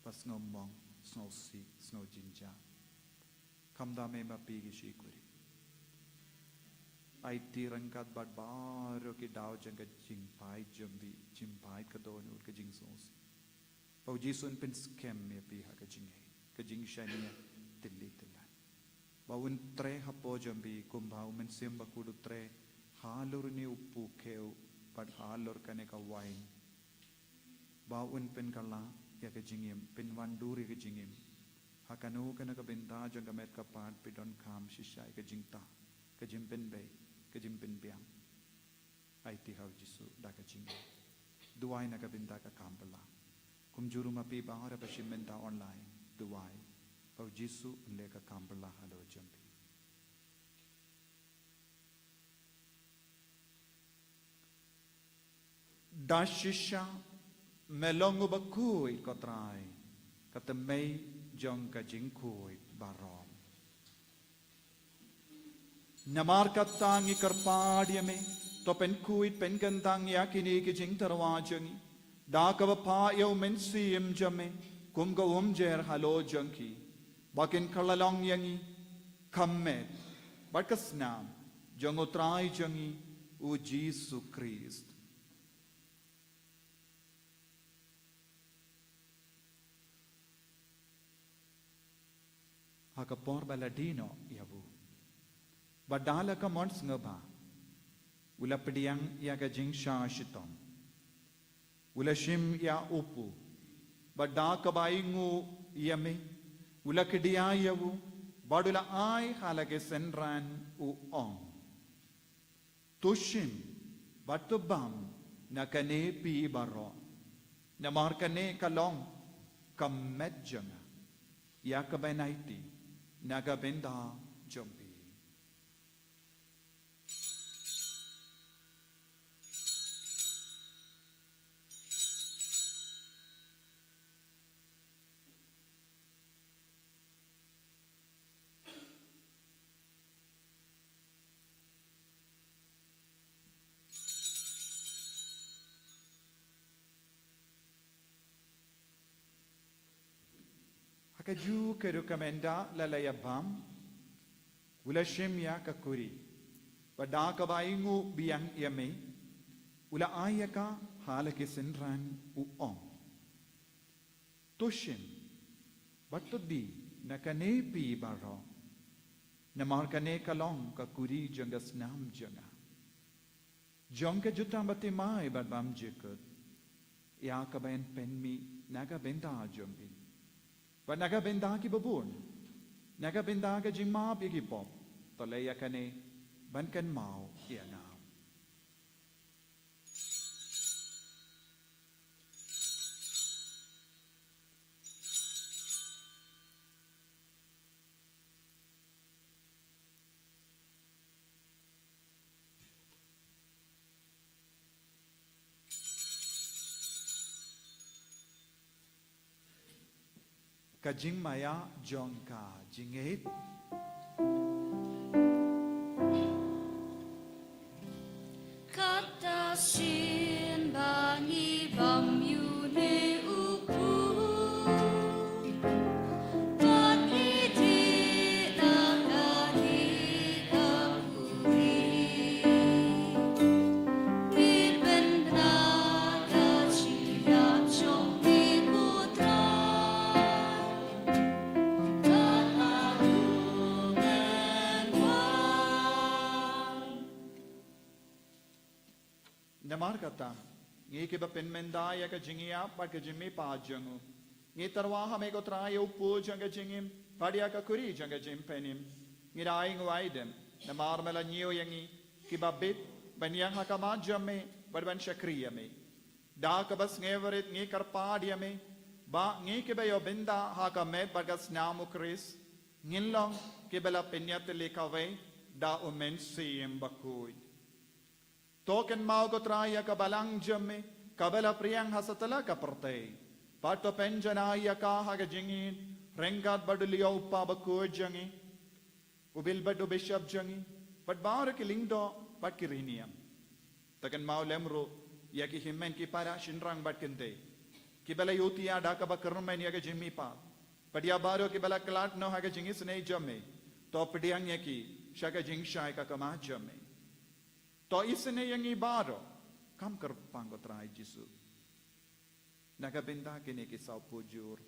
ba sngewmong, sngewsih, sngewjynjar. Khamtam eh ma phi ki shakri. Aiti ryngkat bad baroh ki daw jong ka jingpait jong phi, jingpait ka dohnud, ka jingsngewsih. Ba U Jisu un pynskhem ïa phi ha ka jingngeit, ka jingshaniah tylli tyllan. Ba un treh hapoh jong phi kumba U Mynsiem Bakhuid u treh halor une u puh khiew bad halor kane ka wain. Ba un pynkylla ïa ka jingim, pynwandur ïa ka jingim. Ha kano kano ka bynta jong ka met ka phad phi donkam shisha ïa ka jingtah, ka jingpynbeit, ka jingpynbiang. Aiti ha U Jisu da ka jingim. Duwai na ka bynta ka kam phylla. Kumjuh ruh ma phi baroh ba shim bynta online, duwai ba U Jisu un leh ka kam phylla halor jong phi. Da shisha me long uba khuid ko Trai, ka thymmei jong ka jingkhuid baroh. Namar kata ngi kyrpad ïa me, to pynkhuid pynkyntang ïa kine ki jingtyrwa jong ngi da kaba phah ïa U Mynsiem jong me kum ka umjer halor jong ki, ba kin kylla long ïa ngi ka met bad ka snam jong U Trai jong ngi U Jisu Khrist. Ha ka por ba la die noh ïa u, bad da la ka mon sngewbha, u la pdiang ïa ka jingshah shitom. U la shim ïa u pu, bad da kaba ainguh ïa me, u la kdiah ïa u, bad u la ai ha la ki synran, u ong: To shim bad to bam na kane phi baroh, namar kane ka long ka met jong nga, ïa kaban aiti na ka bynta jong phi. Ha kajuh ka rukom ynda la la ïa bam, u la shim ïa ka kuri, bad da kaba ainguh biang ïa me, u la ai ïa ka ha la ki synran, u ong: To shim bad to die na kane phi baroh, namar kane ka long ka kuri jong ka snam jong nga, jong ka jutang bathymmai bad bymjukut, ïa kaban pynmih na ka bynta jong phi bad na ka bynta kiba bun, na ka bynta ka jingmap ïa ki pop. To leh ïa kane ban kynmaw ïa nga. Ka jingmaïa jong ka jingngeit. Kata shisien ba ngi bam ïa une u kpu, bad ngi die na kane ka kuri, ngi pynbna ka jingïap jong ngi, ko Trai. Namar kata, ngi kiba pynmynda ïa ka jingïap bad ka jingmihpat jong u, ngi tyrwa ha me ko Trai ïa u kpu jong ka jingim bad ïa ka kuri jong ka jingpynim. Ngi da ainguh aidem namar me la ñiew ïa ngi kiba bit ban ïeng ha khmat jong me bad ban shakri ïa me. Da kaba sngewrit ngi kyrpad ïa me ba ngi kiba ïoh bynta ha ka met bad ka snam u Khrist ngin long kiba la pynïatylli kawei da u Mynsiem Bakhuid. To kynmaw ko Trai ïa ka balang jong me kaba la pdiang ha satlak ka pyrthei, bad to pynjanai ïa ka ha ka jingïeit ryngkat bad u Leo u kpa bakhuid jong ngi, u Bilbert u bishop jong ngi, bad baroh ki lyngdoh bad ki riewniam. To kynmaw lem ruh ïa ki hynmen ki para shynrang bad kynthei kiba la ïohthiah da kaba kyrmen ïa ka jingmihpat, bad ïa baroh kiba la khlad noh ha ka jingisynei jong me. To pdiang ïa ki sha ka jingshai ka khmat jong me. To isynei ïa ngi baroh, kam kyrpang ko Trai Jisu, na ka bynta kine ki sawphew jur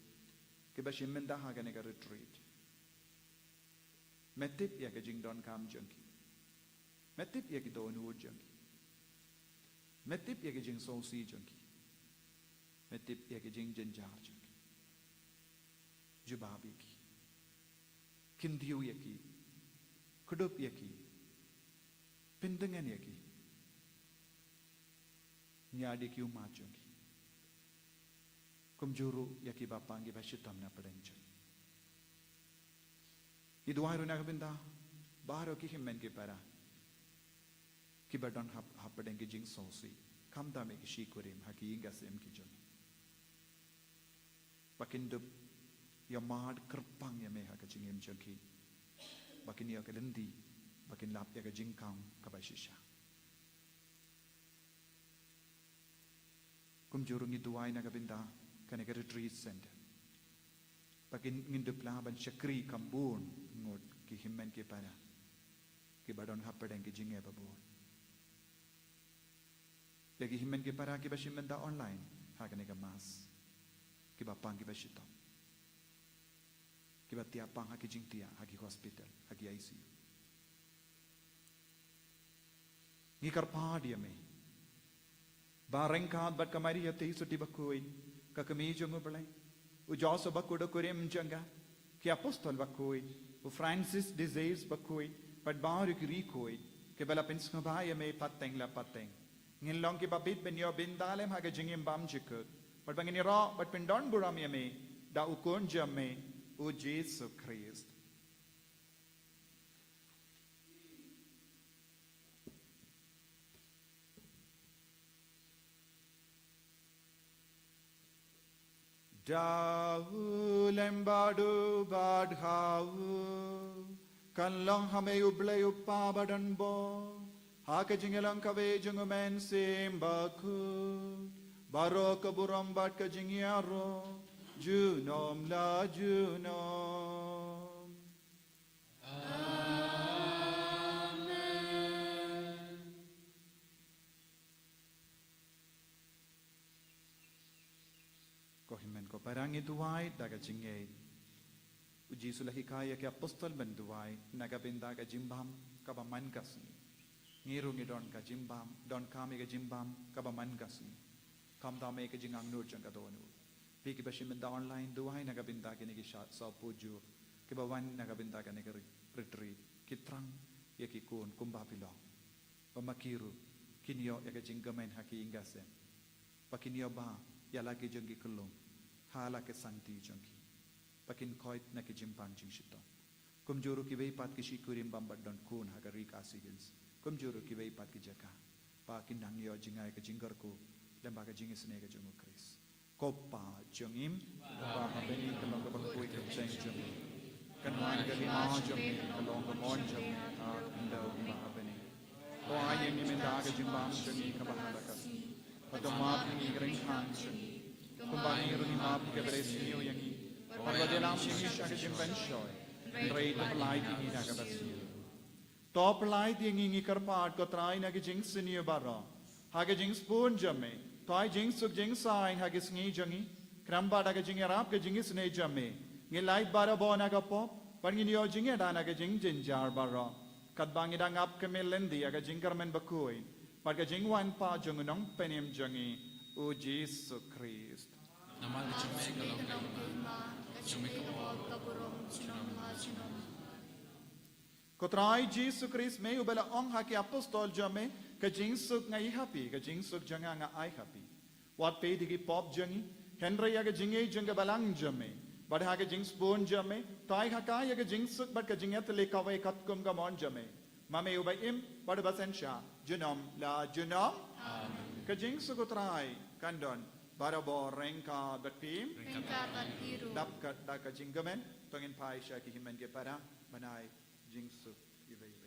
kiba shim bynta ha kane ka retreat. Me tip ïa ka jingdonkam jong ki. Me tip ïa ki dohnud jong ki. Me tip ïa ki jingsngewsih jong ki. Me tip ïa ki jingjynjar jong ki. Jubab ïa ki. Kyntiew ïa ki. Kdup ïa ki. Pyntngen ïa ki. Ñiad ïa ki ummat jong ki. Kumjuh ruh ïa ki bapang kiba shitom na pdeng jong ngi. Ngi duwai ruh na ka bynta baroh ki hynmen ki para kiba don hap, hapdeng ki jingsngewsih, khamtam ïa ki shi kurim ha ki ïing ki sem ki jong ngi. Ba kin dup ïa mad kyrpang ïa me ha ka jingim jong ki. Ba kin ïoh ka lynti, ba kin lap ïa ka jingkam kaba shisha. Kumjuh ruh ngi duwai na ka bynta kane ka retreat center. Ba kin ngin dup lah ban shakri kham bun ngut ki hynmen ki para kiba don hapdeng ki jingeh babun. Ïa ki hynmen ki para kiba shim bynta online ha kane ka mass, ki bapang kiba shitom. kiba thiah pang ha ki jingthiah, ha ki hospital, ha ki I C U. Ngi kyrpad ïa me ba ryngkat bad ka Maria Theisotti bakhuid, ka Kmie jong U Blei, u Joseph bakhuid, u kurim jong ka, ki apostol bakhuid, u Francis de Sales bakhuid, bad baroh ki riewkhuid kiba la pynsngewbha ïa me pateng la pateng. Ngin long kiba bit ban ïoh bynta lem ha ka jingim bymjukut, bad ba ngin ïaroh bad pyndonburom ïa me da u Khun jong me, u Jisu Khrist. Da u lem bad u bad ha u, kan long ha me U Blei U Kpa badonbor, ha ka jingïalong kawei jong U Mynsiem Bakhuid, baroh ka burom bad ka jingïaroh junom la junom. Amen. Ko hynmen ko para, ngin duwai da ka jingngeit. U Jisu u la hikai ïa ki apostol ban duwai na ka bynta ka jingbam kaba man ka sngi. Ngi ruh ngi don ka jingbam, donkam ïa ka jingbam kaba man ka sngi. Khamtam ïa ka jingangnud jong ka dohnud. Phi kiba shim bynta online, duwai na ka bynta kine ki sha-, sawphew jur kiba wan na ka bynta kane ka re-, retreat. Ki thrang ïa ki khun kumba phi long, ba ma ki ruh kin ïoh ïa ka jingkmen ha ki ïing ki sem, ba kin ïoh bha ïa la ki jong ki kyllum ha la ki sangti jong ki, ba kin koit na ki jingpang jingshitom. Kumjuh ruh kiwei pat ki shi kurim bym pat don khun ha ka ri Khasi Hills, kumjuh ruh kiwei pat ki jaka, ba kin nang ïoh jngai ka jingkyrkhu lem bad ka jingisynei ka jong U Khrist. Ko Pa jong ngi uba ha bneng, ka long kaba kyrkhu ïa ka kyrteng jong me. Kan wan ka hima jong me, ka long ka mon jong me ha ka khyndew kumba ha bneng. To ai ïa ngi mynta ka jingbam jong ngi kaba ha la ka sngi. Bad to map ïa ngi ki jingkyrkhu jong ngi, kumba ngi ruh ngi map ïa kiba ïasniew ïa ngi. Bad wat ïalam ïa ngi sha ka jingpynshoi, hynrei to pyllait ïa ngi na kaba sniew. To pyllait ïa ngi, ngi kyrpad, ko Trai, na ki jingsniew baroh, ha ka jingsbun jong me. To ai jingsuk jingsaiñ ha ki sngi jong ngi, khnang ba da ka jingïarap ka jingisynei jong me, ngin lait barabor na ka pop, bad ngin ïoh jingïada na ka jingjynjar baroh, katba ngi dang ap khmih lynti ïa ka jingkyrmen bakhuid bad ka jingwan pat jong U Nongpynim jong ngi, U Jisu Khrist. Namar ka jong me ka long ka hima, ka jong me ka pop, ka burom junom la junom. Ko Trai Jisu Khrist, me uba la ong ha ki apostol jong me, ka jingsuk nga ai ha phi, ka jingsuk jong nga nga ai ha phi. Wat peit ïa ki pop jong ngi, hynrei ïa ka jingngeit jong ka balang jong me. Bad ha ka jingsbun jong me, to ai ha ka ïa ka jingsuk bad ka jingïatylli kawei katkum ka mon jong me, ma me uba im bad uba synshar junom la junom. Amen. Ka jingsuk U Trai kan don barabor ryngkat bad phi. Ryngkat bad phi ruh. Dap kat da ka jingkmen, to ngin phai sha ki hynmen ki para ban ai jingsuk iwei iwei.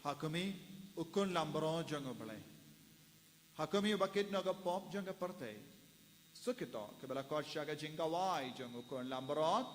Ha khmih, u Khun Langbrot jong U Blei. Ha khmih, uba kit noh ka pop jong ka pyrthei. Suk ïa kito kiba la khot sha ka jingkhawai jong u Khun Langbrot.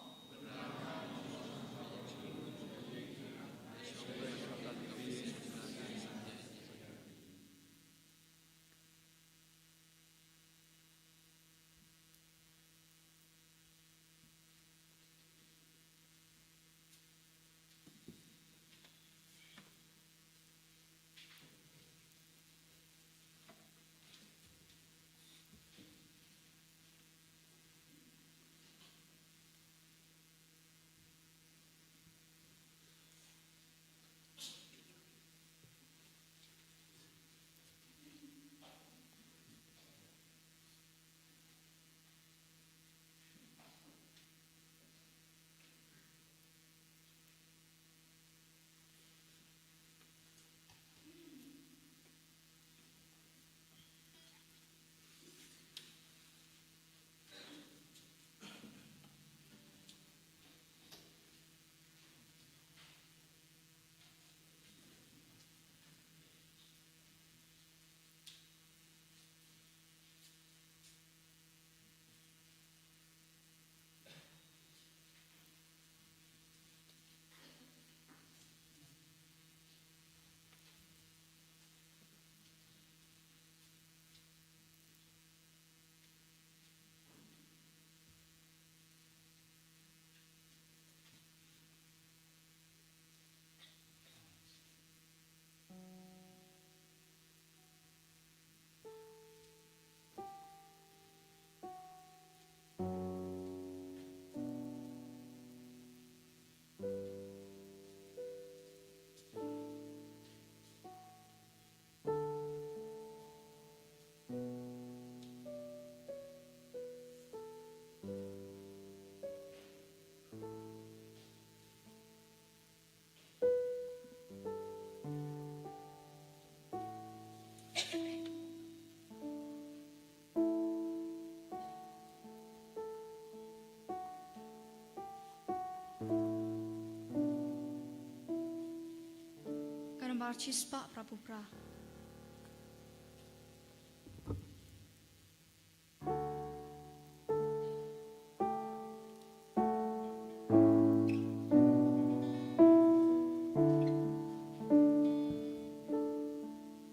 Chispah phra phew phra.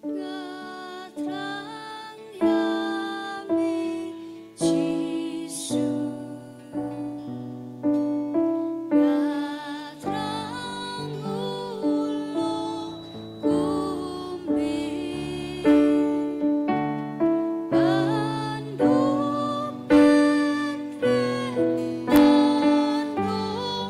Nga thrang ïa me Jisu. Nga thrang u long kum me. Ban duh pyrthei, ban duh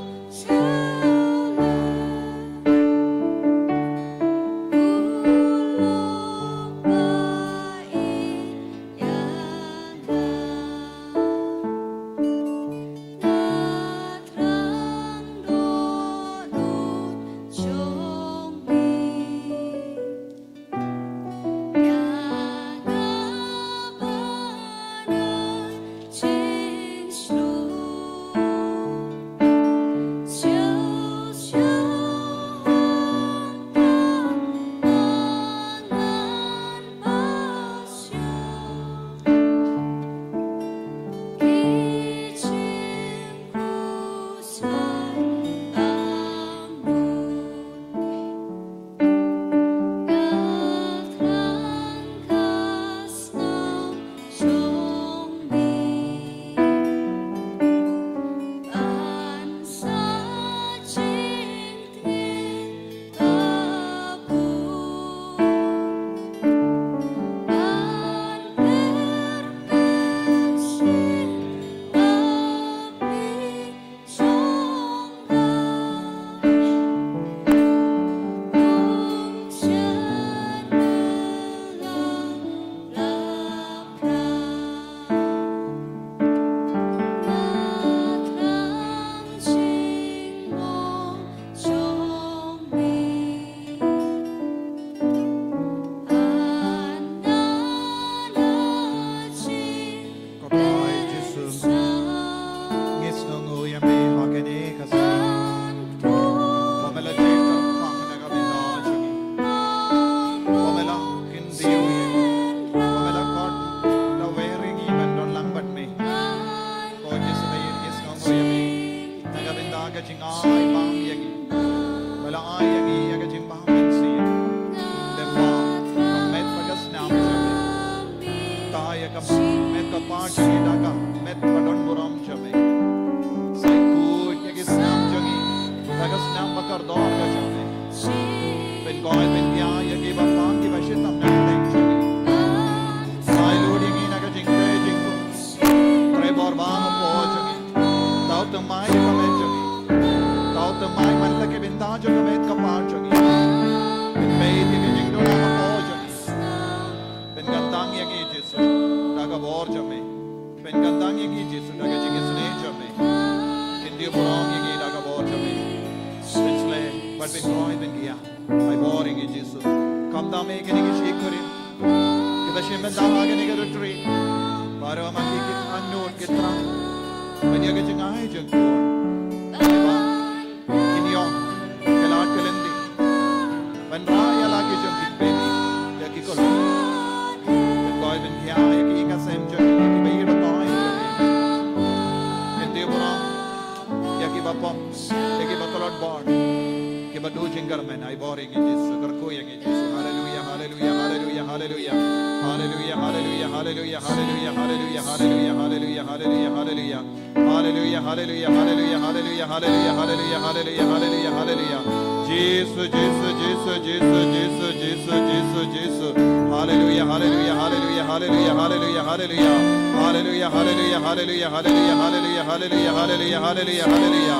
Ko Trai Jisu, ngi sngewnguh ïa me ha kane ka sngi. Ba me la jied kyrpang na ka bynta jong ngi. Ba me la kyntiew ïa ngi. Ba me la khot da wer ïa ngi ban don lang bad me. Ko Jisu ba ïeit, ngi sngewnguh ïa me na ka bynta ka jingai bam ïa ngi. Ba la ai ïa ngi ïa ka jingbam mynsiem. Lyngba ka met bad ka snam jong me. Kata ïa ka met ka par jong ngi da ka met ba don burom jong me. Sa khuid ïa ki snam jong ngi da ka snam ba kordor ka jong me. Pynkoit pynkhiah ïa ki ba pang ki ba shitom na ka liang jong ngi. Sa lut ïa ngi na ka jingtrei jingkhun. Trei bor bam hapoh jong ngi. Tau thymmai ïa ka met jong ngi. Tau thymmai man la ki bynta jong ka met ka par jong ngi. Pynbeit ïa ka jingduna hapoh jong ngi. Pynkyntang ïa ngi Jisu da ka bor jong me. Pynkyntang ïa ngi Jisu da ka jingisynei jong me. Kyntiew burom ïa ngi da ka bor jong me. Pynshlei bad pynkoit pynkhiah. Ai bor ïa ngi Jisu. Khamtam ïa kine ki shi kurim kiba shim bynta ha kane ka retreat. Baroh ma ki, ki angnud ki thrang ban ïa ka jingai jong ki. Ai ba kin ïoh ka lad ka lynti ban rah ïa la ki jong ki kmie, ïa ki khlem. Pynkoit pynkhiah ïa ki ka sem jong ki, ïa ki ba ïeit ba toh jong ki. Kyntiew burom ïa ki ba pop, ïa ki ba tlot bor, ki ba duh jingkyrmen. Ai bor ïa ngi Jisu, kyrkhu ïa ngi Jisu. Haleluya, haleluya, haleluya, haleluya. Haleluya, haleluya, haleluya, haleluya, haleluya, haleluya, haleluya, haleluya, haleluya. Haleluya, haleluya, haleluya, haleluya, haleluya. Jisu, Jisu, Jisu. Haleluya, haleluya, haleluya, haleluya, haleluya. Haleluya, haleluya, haleluya, haleluya, haleluya, haleluya, haleluya, haleluya, haleluya.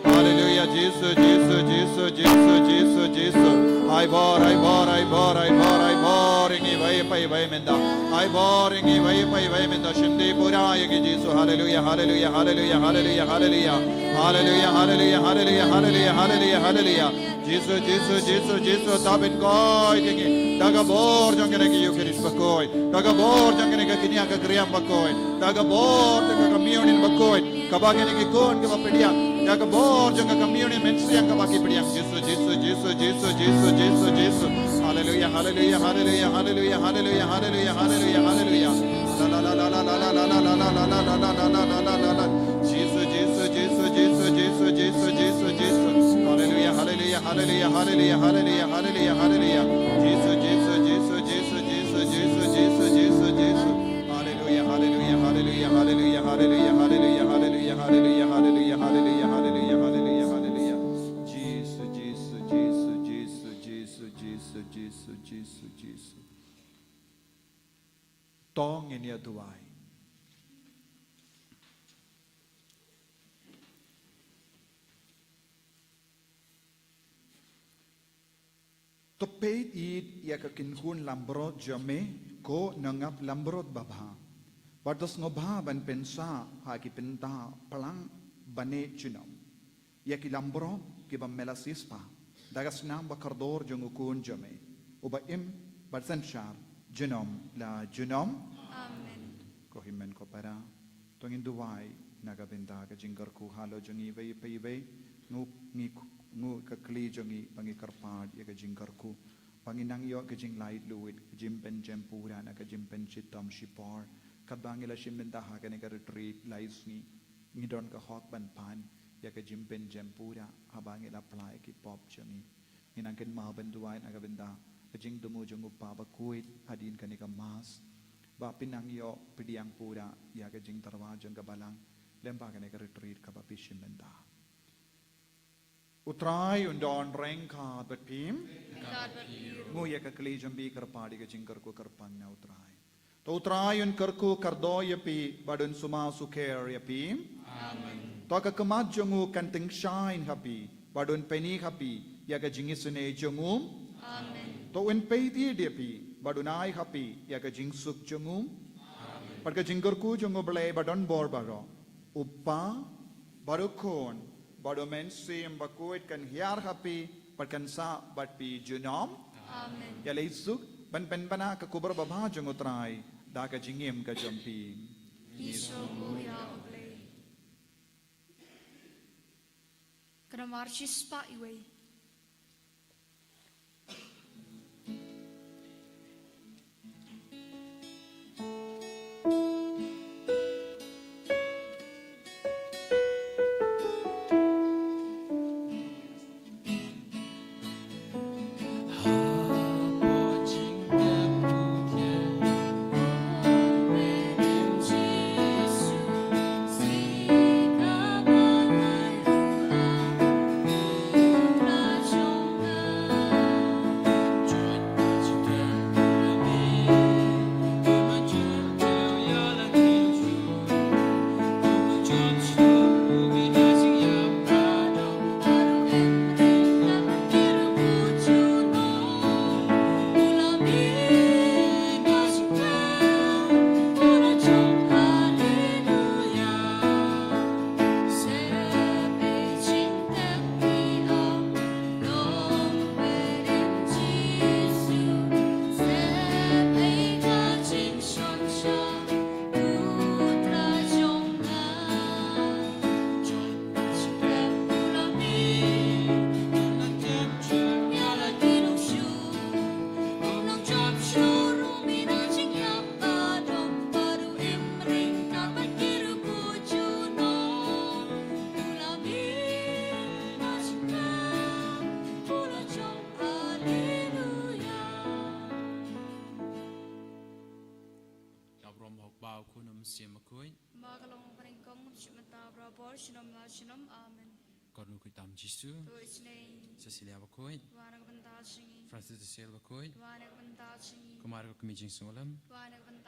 Haleluya, Jisu, Jisu, Jisu, Jisu, Jisu, Jisu. Ai bor, ai bor, ai bor, ai bor, ai bor ïa ngi ba ïeit ba ïeit mynta. Ai bor ïa ngi ba ïeit ba ïeit mynta. Shim dei pura ïa ngi Jisu. Haleluya, haleluya, haleluya, haleluya, haleluya. Haleluya, haleluya, haleluya, haleluya, haleluya, haleluya. Jisu, Jisu, Jisu, Jisu, ta pynkoit ïa ngi da ka bor jong kane ka Eucharist bakhuid, da ka bor jong kane ka kñia ka kriam bakhuid, da ka bor jong ka communion bakhuid, kaba kine ki khun kiba pdiang Ïa ka bor jong ka communion mynsiem kaba ki pdiang. Jisu, Jisu, Jisu, Jisu, Jisu, Jisu, Jisu. Haleluya, haleluya, haleluya, haleluya, haleluya, haleluya, haleluya, haleluya. La, la, la, la, la. Jisu, Jisu, Jisu, Jisu, Jisu, Jisu, Jisu. Haleluya, haleluya, haleluya, haleluya, haleluya, haleluya. Jisu, Jisu, Jisu, Jisu, Jisu, Jisu, Jisu, Jisu, Jisu. Haleluya, haleluya, haleluya, haleluya, haleluya, haleluya, haleluya, haleluya, haleluya, haleluya, haleluya, haleluya, haleluya. Jisu, Jisu, Jisu, Jisu, Jisu, Jisu, Jisu, Jisu, Jisu. To ngin ïa duwai. To peit ïa ka kynhun langbrot jong me, ko nongap langbrot babha. Bad to sngewbha ban pynsah ha ki bynta phlang bad junom ïa ki langbrot kiba me la siewspah da ka snam ba kordor jong u Khun jong me, uba im bad synshar junom la junom. Amen. Ko hynmen ko para, to ngin duwai na ka bynta ka jingkyrkhu halor jong ngi iwei pa iwei. Ngu, ngi, ngu ka kli jong ngi ba ngi kyrpad ïa ka jingkyrkhu, ba ngin nang ïoh ka jinglaitluid, ka jingpynjem pura na ka jingpynshitom shipor. Katba ngi la shim bynta ha kane ka retreat lai sngi, ngi don ka hok ban pan ïa ka jingpynjem pura haba ngi la pynlait ki pop jong ngi. Ngi nang kynmaw ban duwai na ka bynta ka jingthmu jong u Kpa Bakhuid hadien kane ka Mass, ba phin nang ïoh pdiang pura ïa ka jingtyrwa jong ka Balang lyngba kane ka retreat kaba phi shim bynta. U Trai un don ryngkat bad phi. Ryngkat bad phi ruh. Ngu ïa ka kli jong phi, kyrpad ïa ka jingkyrkhu kyrpang na u Trai. To u Trai un kyrkhu kyrdoh ïa phi bad un sumar sukher ïa phi. Amen. To ka khmat jong u kan tyngshaiñ ha phi bad un pyni ha phi ïa ka jingisynei jong u. Amen. To un peit ïa phi bad un ai ha phi ïa ka jingsuk jong u. Amen. Bad ka jingkyrkhu jong u Blei ba don bor baroh, u Kpa bad u Khun bad u Mynsiem Bakhuid kan hiar ha phi bad kan sah bad phi junom. Amen. Ïa leit suk ban pynbna ka khubor babha jong u Trai da ka jingim ka jong phi. Ngi sngewnguh ïa u Blei. Ka namar shispah iwei. Haleluya. Ka burom u Kpa, u Khun, u Mynsiem Bakhuid. Ba ka long u pynïeng kong, shim bynta barabor, junom la junom. Amen. Kor nu khuid tam Jisu. To isynei. Cecilia Bakhuid. Wan na ka bynta jong ngi. Francis de Sales Bakhuid. Wan na ka bynta jong ngi. Kumar ka kmie jingsngewlem. Wan na ka bynta